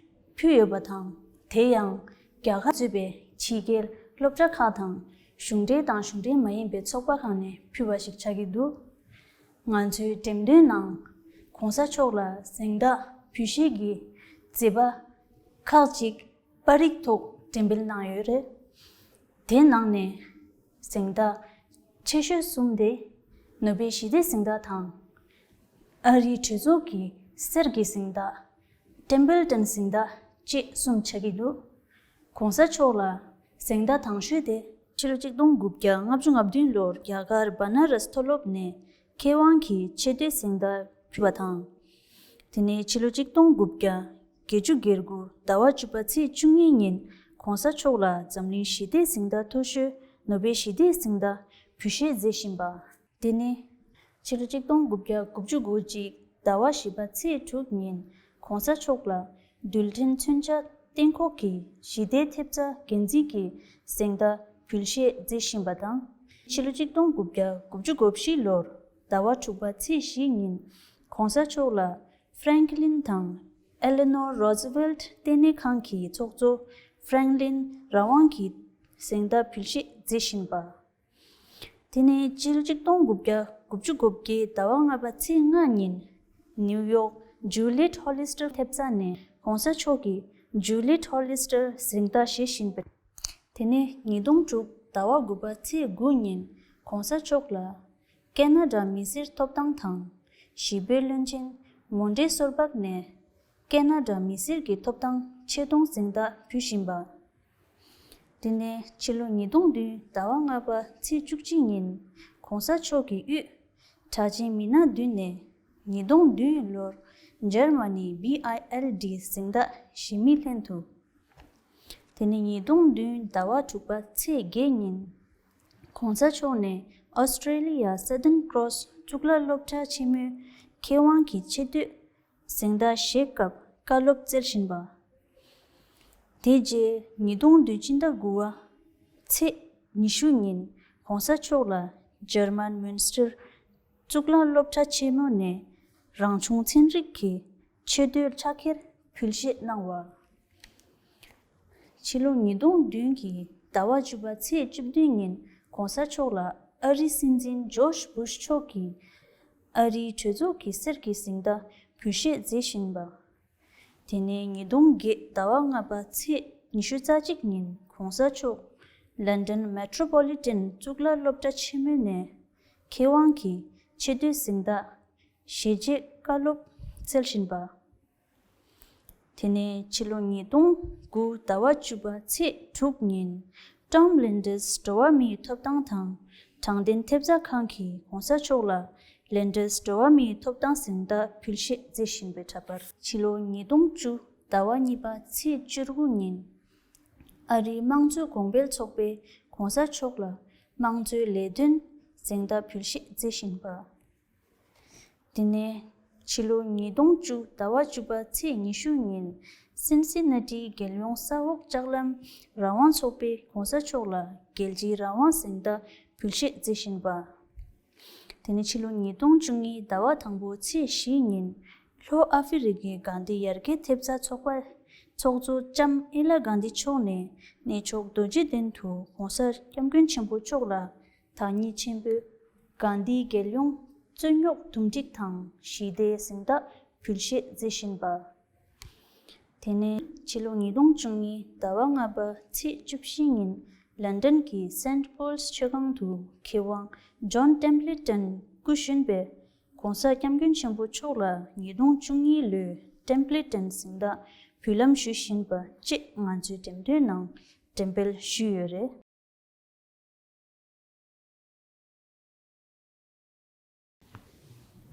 ཕུལ་ཡོད་པ་དང་། དེ་ཡང་རྒྱ་གར་གཙོས་པའི་ཕྱི་རྒྱལ་སློབ་གྲྭ་ཁག་དང་གཞུང་འབྲེལ་དང་གཞུང་འབྲེལ་མ་ཡིན་པའི་ཚོགས་པ་ཁག་ནས་ཕུལ་བ་ཞིག་ཆགས་ཀྱི་འདུག་ང་ཚོའི་འགྲེམས་སྟོན་ནང་༸གོང་ས་མཆོག་ལ་གཟེངས་རྟགས་འབུལ་བཞེས་ཀྱི་མཛད་པ་ཁག་ཅིག་པར་རིས་ཐོག་འགྲེམས་སྤེལ་གནང་ཡོད་རེད། དེའི་ནང་ནས་གཟེངས་རྟགས་ཆེ་ཤོས་གསུམ་དེ་ནོ་བེལ་ཞི་བདེའི་གཟེངས་རྟགས་དང་། ཨ་རིའི་གྲོས་ཚོགས་ཀྱི་གསེར་གྱི་གཟེངས་རྟགས། ཊེམ་པལ་ཊོན་གཟེངས་རྟགས་བཅས་གསུམ་ཆགས་ཀྱི་འདུག ༸གོང་ས་མཆོག་ལ་གཟེངས་རྟགས་དང་ཤོས་དེ་ཕྱི་ལོ་ཆིག་སྟོང་དགུ་བརྒྱ་ལྔ་བཅུ་ང་བདུན་ལོར་རྒྱ་གར་བ་ན་རས་མཐོ་སློབ་ནས་མཁས་དབང་གི་ཆེ་བསྟོད་གཟེངས་རྟགས་ཕུལ་བ་དང་། དེ་ནས་ཕྱི་ལོ་ཆིག་སྟོང་དགུ་བརྒྱ་བརྒྱད་ཅུ་གྱ་དགུ་ཟླ་བ་བཅུ་པ་ཚེས་བཅུ་གཉིས་ཉིན་༸གོང་ས་མཆོག་ལ་འཛམ་གླིང་ཞི་བདེའི་གཟེངས་རྟགས་མཐོ་ཤོས་ནོ་བེལ་ཞི་བདེའི་གཟེངས་རྟགས་འབུལ་བཞེས་མཛད་བཞིན་པ། དེ་ནས་ཕྱི་ལོ་ཆིག་སྟོང་དགུ་བརྒྱ་དགུ་བཅུ་གོ་གཅིག་ཟླ་བ་བཞི་པ་ཚེས་དྲུག་ཉིན་༸གོང་ས་མཆོག་ལ་རྡུལ་ཕྲན་མཚོན་ཆ་གཏན་འཁོགས་ཀྱི་ཞི་བདེའི་ཐེབས་རྩ་འགན་འཛིན་གྱི་གཟེངས་རྟགས་འབུལ་བཞེས་མཛད་བཞིན་པ་དང་། ཕྱི་ལོ་ཆིག་སྟོང་དགུ་བརྒྱ་དགུ་བཅུ་གོ་བཞི་ལོར་ཟླ་བ་དྲུག་པ་ཚེས་བཞི་ཉིན་༸གོང་ས་མཆོག་ལ་ཧྥ་རན་ཀི་ལིན་དང་ཨེ་ལེ་ནོར་རོ་ཛི་ཝེལ་ལྡེ་སྣེ་ཁང་གི་ཚོགས་གཙོ་ཧྥ་རན་ཀི་ལིན་རང་དབང་གི་གཟེངས་རྟགས་འབུལ་བཞེས་མཛད་བཞིན་པ། དེ་ནས་ཕྱི་ལོ་ཆིག་སྟོང་དགུ་བརྒྱ་དགུ་བཅུ་གོ་བརྒྱད་ཟླ་བ་ལྔ་པ་ཚེས་ལྔ་ཉིན་ནིའུ་ཡོག་ཇུ་ལི་ཡེཊ་ཧོ་ལི་སི་ཊར་ཐེབས་རྩ་ནས་༸གོང་ས་མཆོག་གི་ཇུ་ལི་ཡེཊ་ཧོ་ལི་སི་ཊར་གཟེངས་རྟགས་བཞེས་བཞིན་པ། དེ་ནས་ཉིས་སྟོང་དྲུག་ཟླ་བ་དགུ་པ་ཚེས་དགུ་ཉིན་༸གོང་ས་མཆོག་ལ་ཀེ་ན་ཌ་མི་སེར་ཐོབ་ཐང་དང་གཞིས་སྤོའི་བློན་ཆེན་མོན་ཊེ་སོར་བྷག་ནས་ཀེ་ན་ཌ་མི་སེར་གྱི་ཐོབ་ཐང་ཆེ་མཐོང་གཟེངས་རྟགས་ཕུལ་བཞིན་པ། དེ་ནས་ཕྱི་ལོ་ཉིས་སྟོང་བདུན་ཟླ་བ་ལྔ་པ་ཚེས་བཅུ་གཅིག་ཉིན་༸གོང་ས་མཆོག་གི་དབུས་གྲགས་ཅན་མི་སྣ་བདུན་ནས་ཉིས་སྟོང་བདུན་ལོར་འཇར་མ་ནི་བི་ཨའི་ཨེལ་ཌི་གཟེངས་རྟགས་ཞི་མི་ལྷན་དུ། དེ་ནས་ཉིས་སྟོང་བདུན་ཟླ་བ་དྲུག་པ་ཚེས་བརྒྱད་ཉིན་༸གོང་ས་མཆོག་ནས་ཨོ་སི་ཀྲེ་ལི་ཡ་སི་ཏན་ཀྲོས་གཙུག་ལག་སློབ་གྲྭ་ཆེན་མོའི་མཁས་དབང་གི་ཆེ་བསྟོད་གཟེངས་རྟགས་བཞེས་སྐབས་བཀའ་སློབ་སྩལ་བཞིན་པ། དེ་རྗེས་ཉིས་སྟོང་བདུན་ཕྱི་ཟླ་དགུ་བ་ཚེས་ཉི་ཤུ་ཉིན་༸གོང་ས་མཆོག་ལ་འཇར་མན་མུན་སི་ཊར་གཙུག་ལག་སློབ་གྲྭ་ཆེན་མོ་ནས་རང་བྱུང་ཚན་རིག་གི་ཆེ་བསྟོད་ཕྱག་འཁྱེར་འབུལ་བཞེས་གནང་བ། ཕྱི་ལོ་ཉིས་སྟོང་བདུན་གྱི་ཟླ་བ་བཅུ་པ་ཚེས་བཅུ་བདུན་ཉིན་༸གོང་ས་མཆོག་ལ་ཨ་རིའི་སྲིད་འཛིན་ཇོརྗ་བྷུཤ་མཆོག་གིས་ཨ་རིའི་གྲོས་ཚོགས་ཀྱི་གསེར་གྱི་གཟེངས་རྟགས་འབུལ་བཞེས་མཛད་བཞིན་པ། དེ་ནས་ཉིས་སྟོང་བརྒྱད་ཟླ་བ་ལྔ་པ་ཚེས་ཉི་ཤུ་རྩ་གཅིག་ཉིན་༸གོང་ས་མཆོག་ལན་ཌན་མེ་ཊྲོ་པོ་ལི་ཊན་གཙུག་ལག་སློབ་གྲྭ་ཆེན་མོ་ནས་མཁས་དབང་གི་ཆེ་བསྟོད་གཟེངས་རྟགས་ཞལ་མཇལ་བཀའ་སློབ་སྩལ་བཞིན་པ། དེ་ནས་ཕྱི་ལོ་ཉིས་སྟོང་དགུ་ཟླ་བ་བཅུ་པ་ཚེས་དྲུག་ཉིན་ཀྲམ་ལན་ཌིས་འགྲོ་བ་མིའི་ཐོབ་ཐང་དང་དྲང་བདེན་ཐེབས་རྩ་ཁང་གིས་༸གོང་ས་མཆོག་ལ་ལན་ཌིས་འགྲོ་བ་མིའི་ཐོབ་ཐང་གཟེངས་རྟགས་འབུལ་བཞེས་མཛད་བཞིན་པའི་འདྲ་པར། ཕྱི་ལོ་ཉིས་སྟོང་བཅུ་ཟླ་བ་གཉིས་པ་ཚེས་བཅུ་དགུ་ཉིན་ཨ་རིའི་དམངས་གཙོའི་གོང་འཕེལ་ཚོགས་པས་༸གོང་ས་མཆོག་ལ་དམངས་གཙོའི་ལས་དོན་གཟེངས་རྟགས་འབུལ་བཞེས་མཛད་བཞིན་པ། དེ་ནས་ཕྱི་ལོ་ཉིས་སྟོང་བཅུ་ཟླ་བ་བཅུ་པ་ཚེས་ཉི་ཤུ་ཉིན་སིན་སི་ན་ཊིའི་རྒྱལ་ཡོངས་ས་འོག་ལྕགས་ལམ་རང་དབང་ཚོགས་པས་༸གོང་ས་མཆོག་ལ་རྒྱལ་སྤྱིའི་རང་དབང་གཟེངས་རྟགས་འབུལ་བཞེས་མཛད་བཞིན་པ། དེ་ནས་ཕྱི་ལོ་ཉིས་སྟོང་བཅུ་གཉིས་ཟླ་བ་དང་པོ་ཚེས་བཞི་ཉིན་ལྷོ་ཨ་ཧྥེ་རི་ཁའི་གྷན་དྷི་ཡར་རྒྱས་ཐེབས་རྩ་ཚོགས་པ་ཚོགས་གཙོ་ལྕམ་ཨིན་ལ་གྷན་དྷི་མཆོག་ནས་གནས་མཆོག་རྡོ་རྗེ་གདན་དུ་༸གོང་ས་༸སྐྱབས་མགོན་ཆེན་པོ་མཆོག་ལ་བདག་ཉིད་ཆེན་པོས་གྷན་དྷིའི་རྒྱལ་ཡོངས་རྩོད་རྙོག་འདུམ་འགྲིག་དང་ཞི་བདེའི་གཟེངས་རྟགས་འབུལ་བཞེས་མཛད་བཞིན་པ། དེ་ནས་ཕྱི་ལོ་ཉིས་སྟོང་བཅུ་གཉིས་ཟླ་བ་ལྔ་པ་ཚེས་བཅུ་བཞི་ཉིན་ ལན་ཌན་གྱི་སེན་ཊི་པོལ་སི་མཆོད་ཁང་དུ་མཁས་དབང་ཇོན་ཊེམ་པི་ལི་ཊོན་སྐུ་གཞོན་པས་༸གོང་ས་༸སྐྱབས་མགོན་ཆེན་པོ་མཆོག་ལ་ཉིས་སྟོང་བཅུ་གཉིས་ལོའི་ཊེམ་པི་ལི་ཊོན་གཟེངས་རྟགས་འབུལ་ལམ་ཞུས་བཞིན་པ་བཅས་ང་ཚོའི་འགྲེམས་སྟོན་ནང་འགྲེམས་སྤེལ་ཞུས་ཡོད་རེད།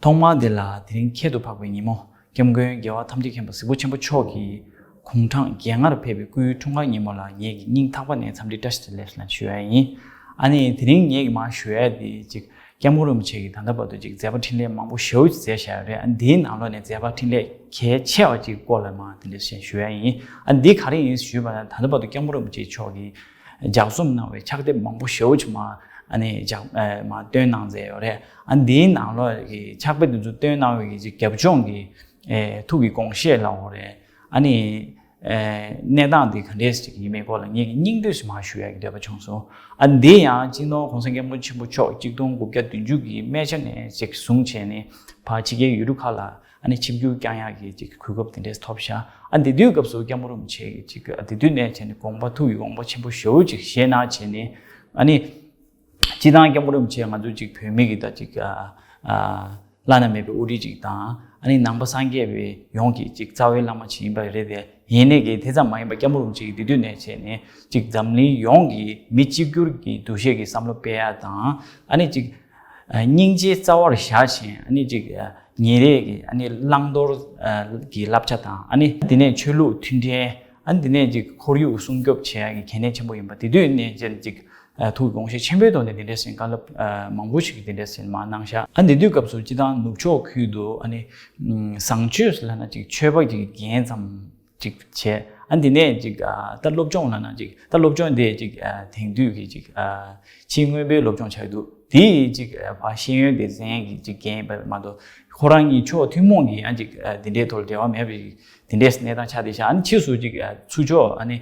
ཐོག་མར་དེ་ལ་དེ་རིང་ཁྱད་དུ་འཕགས་པའི་ཉིན་མོ། སྐྱབས་མགོན་རྒྱལ་བ་ཐམས་ཅད་མཁྱེན་པ་གཟིགས་པ་ཆེན་པོ་མཆོག་གི་དགུང་གྲངས་བརྒྱད་ལྔར་ཕེབས་པའི་སྐུའི་འཁྲུངས་སྐར་ཉིན་མོ་ལ་ངེད་ཀྱི་སྙིང་ཐག་པ་ནས་འཚམས་འདྲི་བཀྲ་ཤིས་བདེ་ལེགས་ལ་ཞུ་ཡ་ཡིན། ཨ་ནི་དེ་རིང་ངེད་ཀྱི་མར་ཞུ་ཡ་དེ་ཅིག་སྐྱབས་མགོན་རིན་པོ་ཆེ་གིས་ད་ལྟ་བར་དུ་ཅིག་མཛད་པ་འཕྲིན་ལས་མང་པོ་ཞེ་པོ་ཅིག་མཛད་བཞག་ཡོད་རེད། ཨ་ནི་དེའི་ནང་ལོགས་ནས་མཛད་པ་འཕྲིན་ལས་གལ་ཆེ་བ་ཅིག་སྐོར་ལ་མར་དེ་འདྲ་ཞིག་ཞུ་ཡ་ཡིན། ཨ་ནི་འདི་ག་རེ་ཡིན་ཞུས་པ་ན། ད་ལྟ་བར་དུ་སྐྱབས་མགོན་རིན་པོ་ཆེ་མཆོག་གིས་ལྗགས་རྩོམ་གནང་བའི་ཕྱག་དེབ་མང་པོ་ཞེ་པོ་ཅིག་མར་ཨ་ནི་ལྗགས་ཨ་མར་བཏོན་གནང་མཛད་ཡོད་རེད། ཨ་འདིའི་ནང་ལོགས་ཀྱི་ཕྱག་དཔེ་འདི་ཚོ་བཏོན་གནང་བའི་གི་ཅིག་རྒྱབ་ལྗོངས་ཀྱི་ཨེ་ཐུགས་ཀྱི་དགོངས་བཞེད་ལབ་དགོས་རེད། ཨ་ནི་ཨེ་གནས་སྟངས་འདི་ག་འདྲས་ཅིག་ཡིན་མིན་སྐོར་ལ་ངེད་ཀྱིས་སྙིང་བསྡུས་ཤིག་མར་ཞུ་ཡ་གི་འདོད་པ་བྱུང་སོང་། ཨ་འདི་ཡང་སྤྱི་ནོར་༸གོང་ས་༸སྐྱབས་མགོན་ཆེན་པོ་མཆོག་གཅིག་སྟོང་དགུ་བརྒྱ་བདུན་ཅུ་གི་སྨད་ཆ་ནས་ཅིག་བཟུང་བྱས་ནས་ཕར་ཕྱི་རྒྱལ་ཡུལ་གྲུ་ཁག་ལ་ཨ་ནི་ཆིབས་བསྒྱུར་བསྐྱངས་ཡག་གི་ཅིག་གོ་སྐབས་དེ་འདྲས་ཐོབ་ཤག་ཨ་འདི་དུས་སྐབས་སུ་སྐྱབས་མགོན་རིན་པོ་ཆེ་གིས་ཅིག་ཨ་འདི་དུས་ནས་བྱས་ནས་དགོངས་པ་ཐུགས་ཀྱི་དགོངས་པ་ཆེན་པོ་ཞེ་པོ་ཅིག་བཞེས་གནང་བྱས་ནས། ཨ་ནི་སྤྱིར་བཏང་སྐྱབས་མགོན་རིན་པོ་ཆེ་ང་ཚོ་ཅིག་བོད་མི་གི་ད་ཅིག་ཨ་ཨ་བླ་ན་མེད་པའི་དབུ་ཁྲིད་ཅིག་དང་། ཨ་ནི་ནང་པ་སངས་རྒྱས་པའི་ཡོངས་ཀྱི་ཅིག་རྩ་བའི་བླ་མ་ཅིག་ཡིན་པ་རེད་དེ། ཡིན་ནའི་གི་དེ་ཙམ་མ་ཡིན་པ་སྐྱབས་མགོན་རིན་པོ་ཆེ་གིས་འདི་དུས་ནས་བྱས་ནས་ཅིག་འཛམ་གླིང་ཡོངས་ཀྱི་མི་གཅིག་གྱུར་གྱི་འདུ་ཤེས་ཀྱི་བསམ་བློ་སྤེལ་ཡ་དང་། ཨ་ནི་ཅིག་ཨ་སྙིང་རྗེ་རྩ་བར་བཞག་བྱས། ཨ་ནི་ཅིག་ཨ་ཉིན་རེ་གི་ཨ་ནི་བླང་དོར་ཨ་གི་བསླབ་བྱ་དང་། ཨ་ནི་དེ་ནས་ཆོས་ལུགས་མཐུན་འབྲེལ། ཨ་ནི་དེ་ནས་ཅིག་ཁོར་ཡུག་སྲུང་སྐྱོབ་བྱེད་ཡ་གི་གལ་གནད་ཆེན་པོ་ཡིན་པ་དེ་དུས་ནས་ཅིག་ཨ་ཐུགས་དགོངས་བཞེས་ཆེན་པོའི་ཐོག་ནས་དེ་འདྲས་ཟེར་བཀའ་སློབ་ཨ་མང་པོ་ཞིག་དེ་འདྲས་ཟེར་མར་གནང་ཤག་ཨ་འདི་དུས་སྐབས་སུ་སྤྱིར་བཏང་ནུབ་ཕྱོགས་ཁུལ་དུ་ཨ་ནི་ཨམ་བཟང་སྤྱོད་ལབ་ན་ཅིག་ཆོས་པ་གི་འགན་ཙམ་ཅིག་བྱས། ཨ་འདི་ནས་ཅིག་ཨ་ད་སློབ་སྦྱོང་ལབ་ན་ཅིག་ད་སློབ་སྦྱོང་དེ་ཅིག་ཨ་དེང་དུས་ཀྱི་ཅིག་ཨ་ཕྱི་དངོས་པོའི་སློབ་སྦྱོང་ཆགས་འདུག་དེ་ཅིག་ཨ་ཕར་ཤེས་ཡོན་སྡེ་ཚན་གྱི་ཅིག་འགན་ཡིན་པ་མ་གཏོགས། ཁོ་རང་གཉིས་ཕྱོགས་ཐུན་མོང་གི་ཡང་ཅིག་ཨ་དེ་འདྲའི་ཐོག་ལ་འབྲེལ་བ་མེད་པའི་དེ་འདྲའི་གནས་སྟངས་ཆགས་བསྡད་ཤག་ཨ་ནི་ཕྱིས་སུ་ཅིག་ཨ་ཚུར་ཕྱོགས་ཨ་ནི་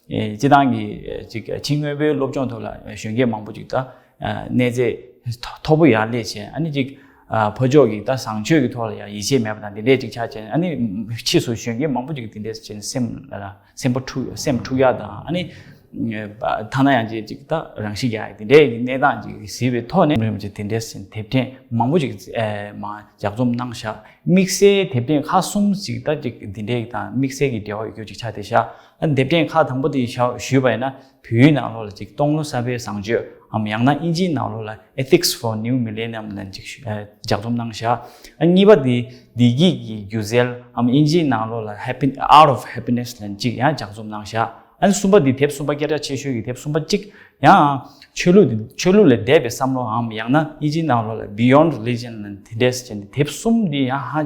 ཨེ་སྤྱིར་བཏང་གི་ཨེ་ཅིག་ཕྱི་དངོས་པོའི་སློབ་སྦྱོང་ཐོག་ལ་ཨེ་གཞོན་སྐྱེས་མང་པོ་ཅིག་ད་ཨ་གནས་ཚད་མཐོ་པོ་ཡར་སླེབས་བྱས། ཨ་ནི་ཅིག་ཨ་ཕར་ཕྱོགས་ཀྱི་ད་བཟང་སྤྱོད་ཀྱི་ཐོག་ལ་ཡང་ཡིད་ཆེས་མེད་པ་དང་དེ་འདྲས་ཅིག་ཆགས་བྱས། ཨ་ནི་ཕྱིས་སུ་གཞོན་སྐྱེས་མང་པོ་ཅིག་དེ་འདྲས་བྱས་ནས་སེམས་ལ་སེམས་པ་འཁྲུག་སེམས་འཁྲུག་ཡག་དང་། ཨ་ནི་ཐ་ན་ཡང་ཅིག་ཅིག་ད་རང་ཤི་རྒྱག་ཡག་དེ་འདྲས་ཀྱི་གནས་སྟངས་ཅིག་གཟིགས་པའི་ཐོག་ནས་རིམ་བཞིན་དེ་འདྲས་ཟེར་དེབ་ཕྲེང་མང་པོ་ཅིག་ཨེ་མར་ལྗགས་རྩོམ་གནང་ཤག་དམིགས་བསལ་དེབ་ཕྲེང་ཁག་གསུམ་ཅིག་ད་ཅིག་འདི་འདྲས་དང་དམིགས་བསལ་གྱི་འབྲེལ་བ་ཡོད་རྒྱུ་ཅིག་ཆགས་བསྡད་ཤག་ཨ་དེབ་ཕྲེང་ཁག་དང་པོ་དེ་ཞུ་ཞུས་པ་ཡིན་ན། བོད་ཡིག་ནང་ལོགས་ལ་ཅིག་སྟོང་ལོ་གསར་པའི་བཟང་སྤྱོད་འམ་ཡང་ན་ཨིན་ཇིའི་ནང་ལོགས་ལ་Ethics for New Millennium ལབ་ཅིག་ཞུ་ཨ་ལྗགས་རྩོམ་གནང་ཤག་ཨ་གཉིས་པ་དེ་བདེ་སྐྱིད་ཀྱི་སྒྱུ་རྩལ་འམ་ཨིན་ཇིའི་ནང་ལོགས་ལ་Happy- Art of Happiness ལབ་ཅིག་ཡང་ལྗགས་རྩོམ་གནང་ཤག་ཨ་ནི་གསུམ་པ་འདི་དེབ་གསུམ་པ་སྐད་གྲགས་ཆེ་ཤོས་ཀྱི་དེབ་གསུམ་པ་གཅིག་ཡང་ཆོས་ལུགས་འདི་ཆོས་ལུགས་ལས་འདས་པའི་བསམ་བློའམ་ཡང་ན་ཨིན་ཇིའི་ནང་ལོགས་ལ་Beyond Religion ལབ་དེ་འདྲས་ཟེར་ནས་དེབ་གསུམ་འདི་ཡང་ཧ་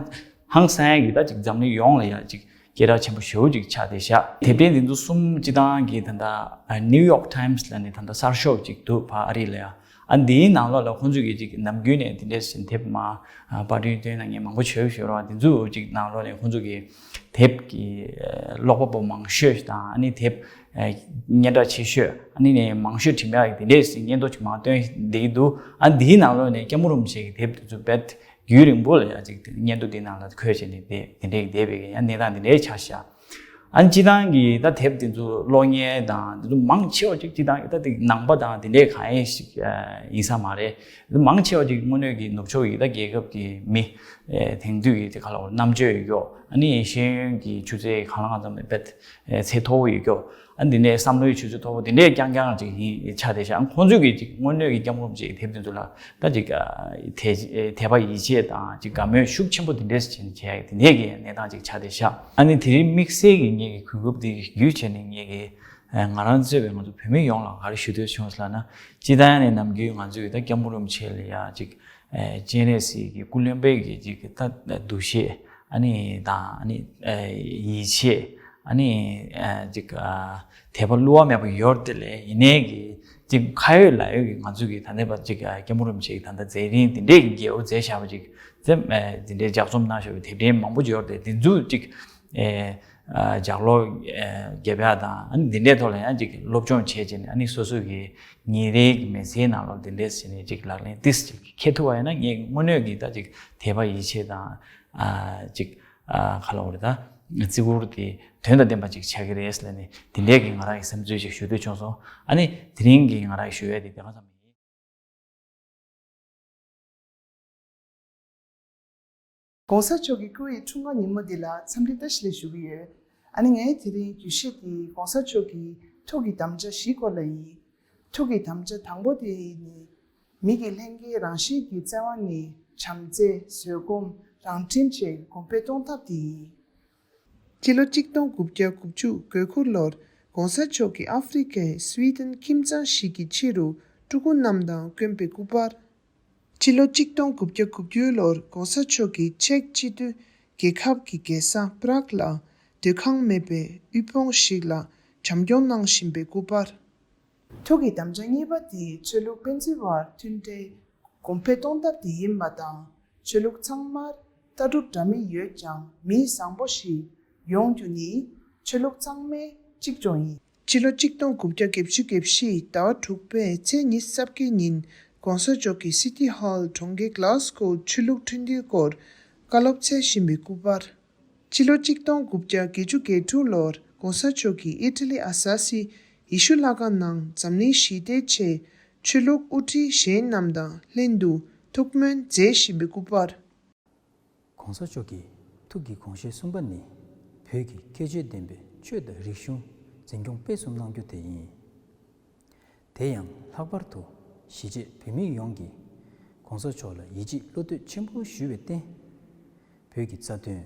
ཧང་སང་ཡ་གི་ད་ཅིག་འཛམ་གླིང་ཡོངས་ལ་ཡང་ཅིག་སྐད་གྲགས་ཆེན་པོ་ཞེ་པོ་ཅིག་ཆགས་བསྡད་ཤག་དེབ་ཕྲེང་འདི་ཚོ་གསུམ་སྤྱིར་བཏང་གི་ད་ལྟ་New York Times ལབ་ནས་ད་ལྟ་གསར་ཤོག་ཅིག་འདུག་ཕ་ཨ་རི་ལ་ཡ། ཨ་འདིའི་ནང་ལོགས་ལ་ཁོང་ཚོས་ཀྱི་ཅིག་ནམ་རྒྱུན་ནས་དེ་འདྲས་ཟེར་དེབ་མ་ཨ་པར་སྐྲུན་སྟོན་གནང་མཁན་མང་པོ་བྱོས་བྱོས་རོགས། དེ་ཚོ་ཅིག་ནང་ལོགས་ནས་ཁོང་ཚོ་གི་དེབ་ཀྱི་ཨ་ཀློག་པ་པོ་མང་ཤོས་དང་། ཨ་ནི་དེབ་ཨ་སྙན་གྲགས་ཆེ་ཤོས། ཨ་ནི་ནས་མང་ཤོས་བྲིས་མེད་ཀྱི་དེ་འདྲས་ཟེར་སྙན་ཐོ་ཅིག་མང་བཏོན་བསྡད་ཀྱི་འདུག་ཨ་འདིའི་ནང་ལོགས་ནས་སྐྱབས་མགོན་རིན་པོ་ཆེ་གི་དེབ་དེ་ཚོ་རྦད་རྒྱུན་རིང་པོ་ལ་ཡང་ཅིག་སྙན་ཐོ་འདི་ནང་ལ་འཁོད་བྱས་ནས་བསྡད་དེ་འདྲས་བསྡད་པའི་ཡང་གནས་སྟངས་འདི་འདྲས་ཆགས་ཤག་ཨ་ནི་སྤྱིར་བཏང་གི་ད་དེབ་དེ་ཚོ་ཀློག་མཁན་དང་དེ་ཚོ་མང་ཆེ་བ་ཅིག་སྤྱིར་བཏང་གི་ད་དེ་ནང་པ་དང་དེ་འདྲས་གང་ཡིན་ཞིག་ཨ་ཡིན་ས་མ་རེད། དེ་མང་ཆེ་བ་ཅིག་དངོས་གནས་ཀྱི་ནུབ་ཕྱོགས་ཀྱི་ད་རྒྱལ་ཁབ་ཀྱི་མི་ཨེ་དེང་དུས་ཀྱི་དེ་ག་ལ་བར་རྣམ་དཔྱོད་ཡོད་ཀྱོག་ཨ་ནི་ཤེས་ཡོན་གྱི་ཆུ་ཚད་གང་ལ་གང་འཚམ་ནས་དཔེ་ཨེ་ཚད་མཐོ་བོ་ཡོད་ཀྱོག་ཨ་འདི་ནས་བསམ་བློའི་ཆུ་ཚད་མཐོ་པོ་འདི་འདྲས་རྐྱང་རྐྱང་ཅིག་ཡིན་ཆགས་བསྡད་ཤག་ཨ་ཁོང་ཚོས་ཀྱི་ཅིག་དངོས་གནས་ཀྱི་སྐྱབས་མགོན་རིན་པོ་ཆེའི་དེབ་དེ་ཚོ་ལ་ད་ཅིག་ཨ་དད་དད་པ་ཡིད་ཆེས་དང་ཅིག་དགའ་མོས་ཤུགས་ཆེན་པོ་འདི་འདྲས་ཅིག་བྱས་དེ་འདྲས་ཀྱི་གནས་སྟངས་ཅིག་ཆགས་བསྡད་ཤག་ཨ་ནི་དེ་རིང་དམིགས་བསལ་གྱི་ངེད་ཀྱི་གོ་སྐབས་འདི་བརྒྱུད་བྱས་ནས་ངེད་ཀྱི་ཨ་ང་རང་གཙོས་པའི་ང་ཚོ་བོད་མི་ཡོངས་ལ་ག་རེ་ཞུ་འདོད་བྱུང་ཟེར་ལབ་ན། སྤྱིར་བཏང་ནས་ནམ་རྒྱུན་ང་ཚོས་ཀྱི་ད་སྐྱབས་མགོན་རིན་པོ་ཆེ་ལ་ཡ་ཅིག་ཨ་སྤྱན་རས་གཟིགས་ཀྱི་སྐུ་ལྷན་པའི་གི་ཅིག་ད་འདུ་ཤེས་ཨ་ནི་དང་ཨ་ནི་ཨ་ཡིད་ཆེས་ཨ་ནི་ཨ་ཅིག་ཨ་དད་པ་བསླུ་བ་མེད་པ་ཡོད་དེ་ལས། ཡིན་ནའི་གི་ཅིག་ཁ་ཡོད་ལག་ཡོད་ཀྱི་ང་ཚོས་ཀྱི་ད་ལྟ་བར་ཅིག་ཨ་སྐྱབས་མགོན་རིན་པོ་ཆེ་གི་ད་ལྟ་མཛད་རིམ་དེ་འདྲས་ཀྱི་རྒྱལ་པོ་མཛད་བཞག་པ་ཅིག་ཙམ་ཨ་དེ་འདྲས་ལྗགས་རྩོམ་གནང་བཞག་པའི་དེབ་ཕྲེང་མང་པོ་ཡོད་དེ། དེ་ཚོ་ཅིག་ཨེ་ཨ་ལྗགས་ཀློག་ཨེ་རྒྱབ་ཡག་དང་། ཨ་ནི་འདི་འདྲའི་ཐོག་ལ་ཡང་ཅིག་སློབ་སྦྱོང་བྱས་བྱས་ནས། ཨ་ནི་སོ་སོ་གི་ཉིན་རེའི་གི་མི་ཚེའི་ནང་ལོགས་འདི་འདྲས་བྱས་ནས་ཅིག་ལག་ལེན་ཏིས་ཅིག་འཁེལ་ཐུབ་པ་ཡིན་ན། ངས་དངོས་གནས་ཀྱི་ད་ཅིག་དད་པ་ཡིད་ཆེས་དང་ཨ་ཅིག་ཨ་ག་ལབ་དགོས་རེད། ད་ བརྩི་བཀུར་དེ་དོན་དང་ལྡན་པ་ཅིག་ཆགས་ཀྱི་རེད་ལབ་ནས་དེ་འདྲའི་གི་ང་རང་གི་བསམ་ཚུལ་ཅིག་ཞུ་འདོད་བྱུང་སོང་། ཨ་ནི་དེ་རིང་གི་ང་རང་གི་ཞུ་ཡས་དེ་དེ་ག་ཙམ་ཡིན། གོང་ས་མཆོག་གི་སྐུ་ཡི་འཁྲུངས་སྐར་ཉིན་མོ་འདི་ལ་འཚམས་འདྲི་བཀྲ་ཤིས་བདེ་ལེགས་ཞུ་གི་ཡོད། ཨ་ནི་ངས་དེ་རིང་བརྗོད་གཞི་འདི་གོང་ས་མཆོག་གི་ཐུགས་ཀྱི་དམ་བཅའ་བཞིའི་སྐོར་ལ་ཡིན། ཐུགས་ཀྱི་དམ་བཅའ་དང་པོ་དེ་ནི། མི་གི་ལྷན་སྐྱེས་རང་གཤིས་ཀྱི་བརྩེ་བ་ནི་བྱམས་བརྩེ། བཟོད་སྒོམ། རང་ཁྲིམས་བཅས་གོང་འཕེལ་གཏོང་ཐབས་དེ་ཡིན། སྤྱི་ལོ་གཅིག་སྟོང་དགུ་བརྒྱ་དགུ་བཅུ་གོ་དགུ་ལོར་གོང་ས་མཆོག་གིས་ཨ་ཧྥེ་རི་ཁའི་སུའེ་ཏེན་ཁྱིམ་ཚང་ཞིག་གི་ཆེད་དུ་ཕྲུ་གུ་རྣམས་དང་དགོན་པའི་སྐུ་པར། སྤྱི་ལོ་གཅིག་སྟོང་དགུ་བརྒྱ་དགུ་བཅུ་ལོར་གོང་ས་མཆོག་གིས་ཅེཀ་སྤྱི་མཐུན་རྒྱལ་ཁབ་ཀྱི་རྒྱལ་ས་པ་རག་ལ་སྡོད་ཁང་མེད་པའི་དབུལ་ཕོངས་ཤིག་ལ་བྱམས་སྐྱོང་གནང་བཞིན་པའི་སྐུ་པར། ཐུགས་ཀྱི་དམ་བཅའ་གཉིས་པ་དེ་ཆོས་ལུགས་ཕན་ཚུན་བར་མཐུན་འབྲེལ་གོང་འཕེལ་གཏོང་ཐབས་དེ་ཡིན་པ་དང་། ཆོས་ལུགས་ཚང་མར་ལྟ་གྲུབ་འདྲ་མིན་ཡོད་ཀྱང་མི་བཟང་པོ་ཞིག་ཡོང་རྒྱུ་ནི་ཆོས་ལུགས་ཚང་མའི་གཅིག་མཚུངས་ཡིན། སྤྱི་ལོ་གཅིག་སྟོང་དགུ་བརྒྱ་བརྒྱད་ཅུ་གྱ་བཞི་ཟླ་བ་དྲུག་པའི་ཚེས་ཉི་ཤུ་རྩ་བརྒྱད་ཉིན་གོང་ས་མཆོག་གིས་སི་ཊི་ཧོལ་གྲོང་ཁྱེར་གྷ་ལ་སྒོ་ཆོས་ལུགས་མཐུན་སྒྲིལ་སྐོར་བཀའ་སློབ་སྩལ་བཞིན་པའི་སྐུ་པར། སྤྱི་ལོ་གཅིག་སྟོང་དགུ་བརྒྱ་བརྒྱད་ཅུ་གྱ་དྲུག་ལོར་གོང་ས་མཆོག་གིས་ཨི་ཊ་ལི་ཨ་ས་སི་ཡེ་ཤུ་ལྷ་ཁང་ནང་འཛམ་གླིང་ཞི་བདེའི་ཆེད་ཆོས་ལུགས་དབུ་ཁྲིད་གཞན་རྣམས་དང་ལྷན་དུ་ཐུགས་སྨོན་མཛད་བཞིན་པའི་སྐུ་པར། གོང་ས་མཆོག་གི་ཐུགས་ཀྱི་དགོངས་བཞེད་གསུམ་པ་ནི། བོད་ཀྱི་ཁྱད་ཆོས་ལྡན་པའི་ཆོས་དང་རིག་གཞུང་འཛིན་སྐྱོང་སྤེལ་གསུམ་གནང་རྒྱུ་དེ་ཡིན། དེ་ཡང་ལྷག་པར་དུ་གཞིས་བྱེས་བོད་མི་ཡོངས་ཀྱིས་གོང་ས་མཆོག་ལ་ཡིད་ཆེས་བློ་གཏོད་ཆེན་པོ་ཞུས་པའི་རྟེན། བོད་ཀྱི་རྩ་དོན།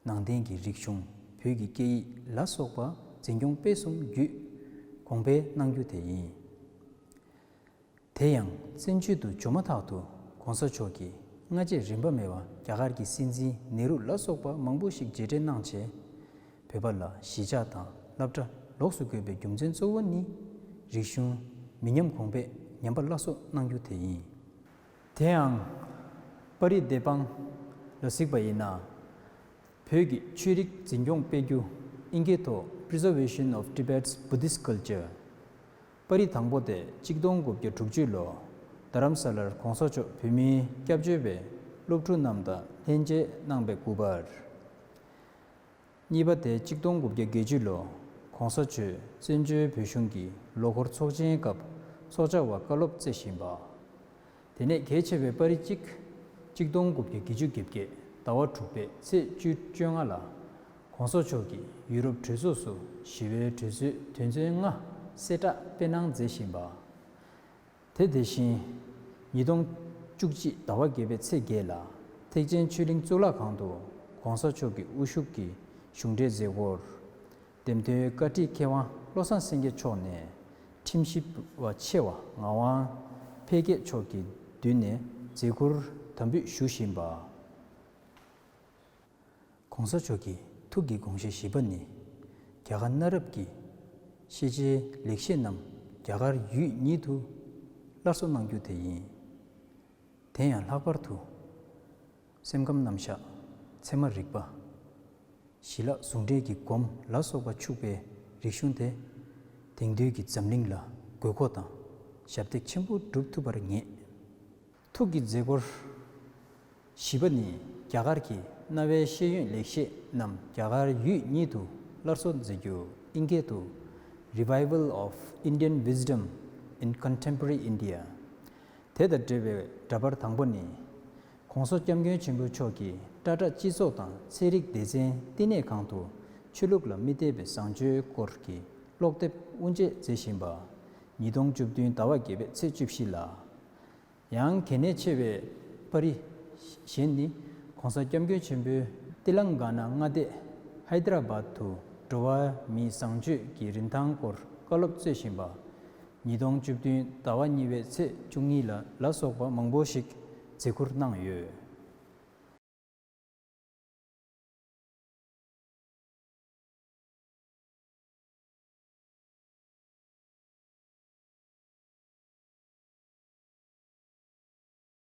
ནང་བསྟན་གྱི་རིག་གཞུང་། བོད་ཀྱི་སྐད་ཡིག་ལ་སོགས་པ་འཛིན་སྐྱོང་སྤེལ་གསུམ་བརྒྱུད་གོང་འཕེལ་གནང་རྒྱུ་དེ་ཡིན། དེ་ཡང་བཙན་བྱོལ་དུ་འབྱོར་མ་ཐག་ཏུ་གོང་ས་མཆོག་གིས་སྔ་རྗེས་རིམ་པ་མེད་པར་རྒྱ་གར་གྱི་སྲིད་འཛིན་ནེ་རུ་ལ་སོགས་པ་མང་པོ་ཞིག་མཇལ་འཕྲད་གནང་རྗེས། བོད་པ་ལ་གཞིས་ཆགས་དང་སློབ་གྲྭ་ལོགས་སུ་དགོས་པའི་རྒྱུ་མཚན་གཙོ་བོ་ནི། རིག་གཞུང་མི་ཉམས་གོང་འཕེལ་ཉམས་པ་སླར་གསོ་གནང་རྒྱུ་དེ་ཡིན། དེ་ཡང་། པར་རིས་འདི་སྤང་ལ་གཟིགས་པ་ཡིན་ན། བོད་ཀྱི་ཆོས་རིག་འཛིན་སྐྱོང་སྤེལ་རྒྱུ། ཨིན་སྐད་ཐོག Preservation of Tibet's Buddhist Culture། པར་རིས་དང་པོ་དེ་གཅིག་སྟོང་དགུ་བརྒྱ་དྲུག་ཅུ་ལོ། རྡ་རམ་ས་ལར་གོང་ས་མཆོག་བོད་མིའི་སྐྱབས་བཅོལ་བའི་སློབ་ཕྲུག་རྣམས་དང་ལྷན་མཇལ་གནང་པའི་སྐུ་པར། གཉིས་པ་དེ་གཅིག་སྟོང་དགུ་བརྒྱ་བརྒྱད་ཅུ་ལོ། གོང་ས་མཆོག་བཙན་བྱོལ་བོད་གཞུང་གི་ལོ་འཁོར་ཚོགས་ཆེན་སྐབས་ཚོགས་བཅར་བར་བཀའ་སློབ་སྩལ་བཞིན་པ། དེ་ནས་གལ་ཆེ་བའི་པར་རིས་གཅིག་གཅིག་སྟོང་དགུ་བརྒྱ་བརྒྱད་ཅུ་གྱ་བརྒྱད་ཟླ་བ་དྲུག་པའི་ཚེས་བཅུ་བཅོ་ལྔ་ལ། གོང་ས་མཆོག་གིས་ཡུ་རོབ་གྲོས་ཚོགས་སུ་ཞི་བའི་གྲོས་ཚོགས་དོན་ཚན་ལྔ་གསལ་བསྒྲགས་སྤེལ་གནང་མཛད་བཞིན་པ། དེ་དེ་བཞིན། ཉིས་སྟོང་བཅུ་གཅིག་ཟླ་བ་བརྒྱད་པའི་ཚེས་བརྒྱད་ལ་ཐེག་ཆེན་ཆོས་གླིང་གཙུག་ལག་ཁང་དུ་གོང་ས་མཆོག་གི་དབུ་བཞུགས་ཀྱི་གཞུང་འབྲེལ་མཛད་སྒོར། འདེམས་ཐོན་བཀའ་ཁྲིད་མཁས་དབང་བློ་བཟང་སེང་གེ་མཆོག་ནས་ཁྲིམས་ཞིབ་པ་ཆེ་བ་ངག་དབང་འཕེལ་རྒྱས་མཆོག་གི་མདུན་ནས་མཛད་ཁུར་དམ་འབུལ་ཞུ་བཞིན་པ། གོང་ས་མཆོག་གི་ཐུགས་ཀྱི་དགོངས་བཞེད་བཞི་པ་ནི། རྒྱ་གར་གནའ་རབས་ཀྱི་ཤེས་བྱའི་ལེགས་བཤད་རྣམས་རྒྱ་གར་ཡུལ་ཉིད་དུ་སླར་གསོ་གནང་རྒྱུ་དེ་ཡིན། དེ་ཡང་ལྷག་པར་དུ། སེམས་ཁམས་རྣམ་གཞག་ཚད་མ་རིག་པ། ཞི་ལྷག་ཟུང་འབྲེལ་གྱི་སྒོམ་ལ་སོགས་པ་ཕྱུག་པའི་རིག་གཞུང་དེ། དེང་དུས་ཀྱི་འཛམ་གླིང་ལ་དགོས་མཁོ་དང་ཞབས་འདེགས་ཆེན་པོ་སྒྲུབ་ཐུབ་པར་ངེས། ཐུགས་ཀྱི་མཛད་སྒོར། བཞི་པ་ནི་རྒྱ་གར་གྱི་གནའ་བོའི་ཤེས་ཡོན་ལེགས་བཤད་རྣམས་རྒྱ་གར་ཡུལ་ཉིད་དུ་སླར་གསོ་མཛད་རྒྱུ། ཨིན་སྐད་དུ། Revival of Indian Wisdom in Contemporary India། དེ་དང་འབྲེལ་བའི་འདྲ་པར་དང་པོ་ནི། གོང་ས་སྐྱབས་མགོན་ཆེན་པོ་མཆོག་གིས་ཊ་ཊ་སྤྱི་ཚོགས་དང་ཚན་རིག་སྡེ་ཚན་བསྟི་གནས་ཁང་དུ་ཆོས་ལུགས་ལ་མི་གཏད་པའི་བཟང་སྤྱོད་སྐོར་གྱི་ཀློག་དེབ་དབུ་འབྱེད་མཛད་བཞིན་པ། ཉིས་སྟོང་བཅུ་བདུན་ཟླ་བ་བརྒྱད་པའི་ཚེས་བཅུ་བཞི་ལ། ཡང་གལ་གནད་ཆེ་བའི་པར་རིས་གཞན་ནི། གོང་ས་སྐྱབས་མགོན་ཆེན་པོས་ཏི་ལང་ག་ན་མངའ་སྡེ་ཧའི་ཏི་ར་བཱད་དུ་འགྲོ་བ་མིའི་བཟང་སྤྱོད་ཀྱི་རིན་ཐང་སྐོར་བཀའ་སློབ་སྩལ་བཞིན་པ། ཉིས་སྟོང་བཅུ་བདུན་ཟླ་བ་གཉིས་པའི་ཚེས་བཅུ་གཉིས་ལ་ལ་སོགས་པ་མང་པོ་ཞིག་མཛད་ཁུར་གནང་ཡོད།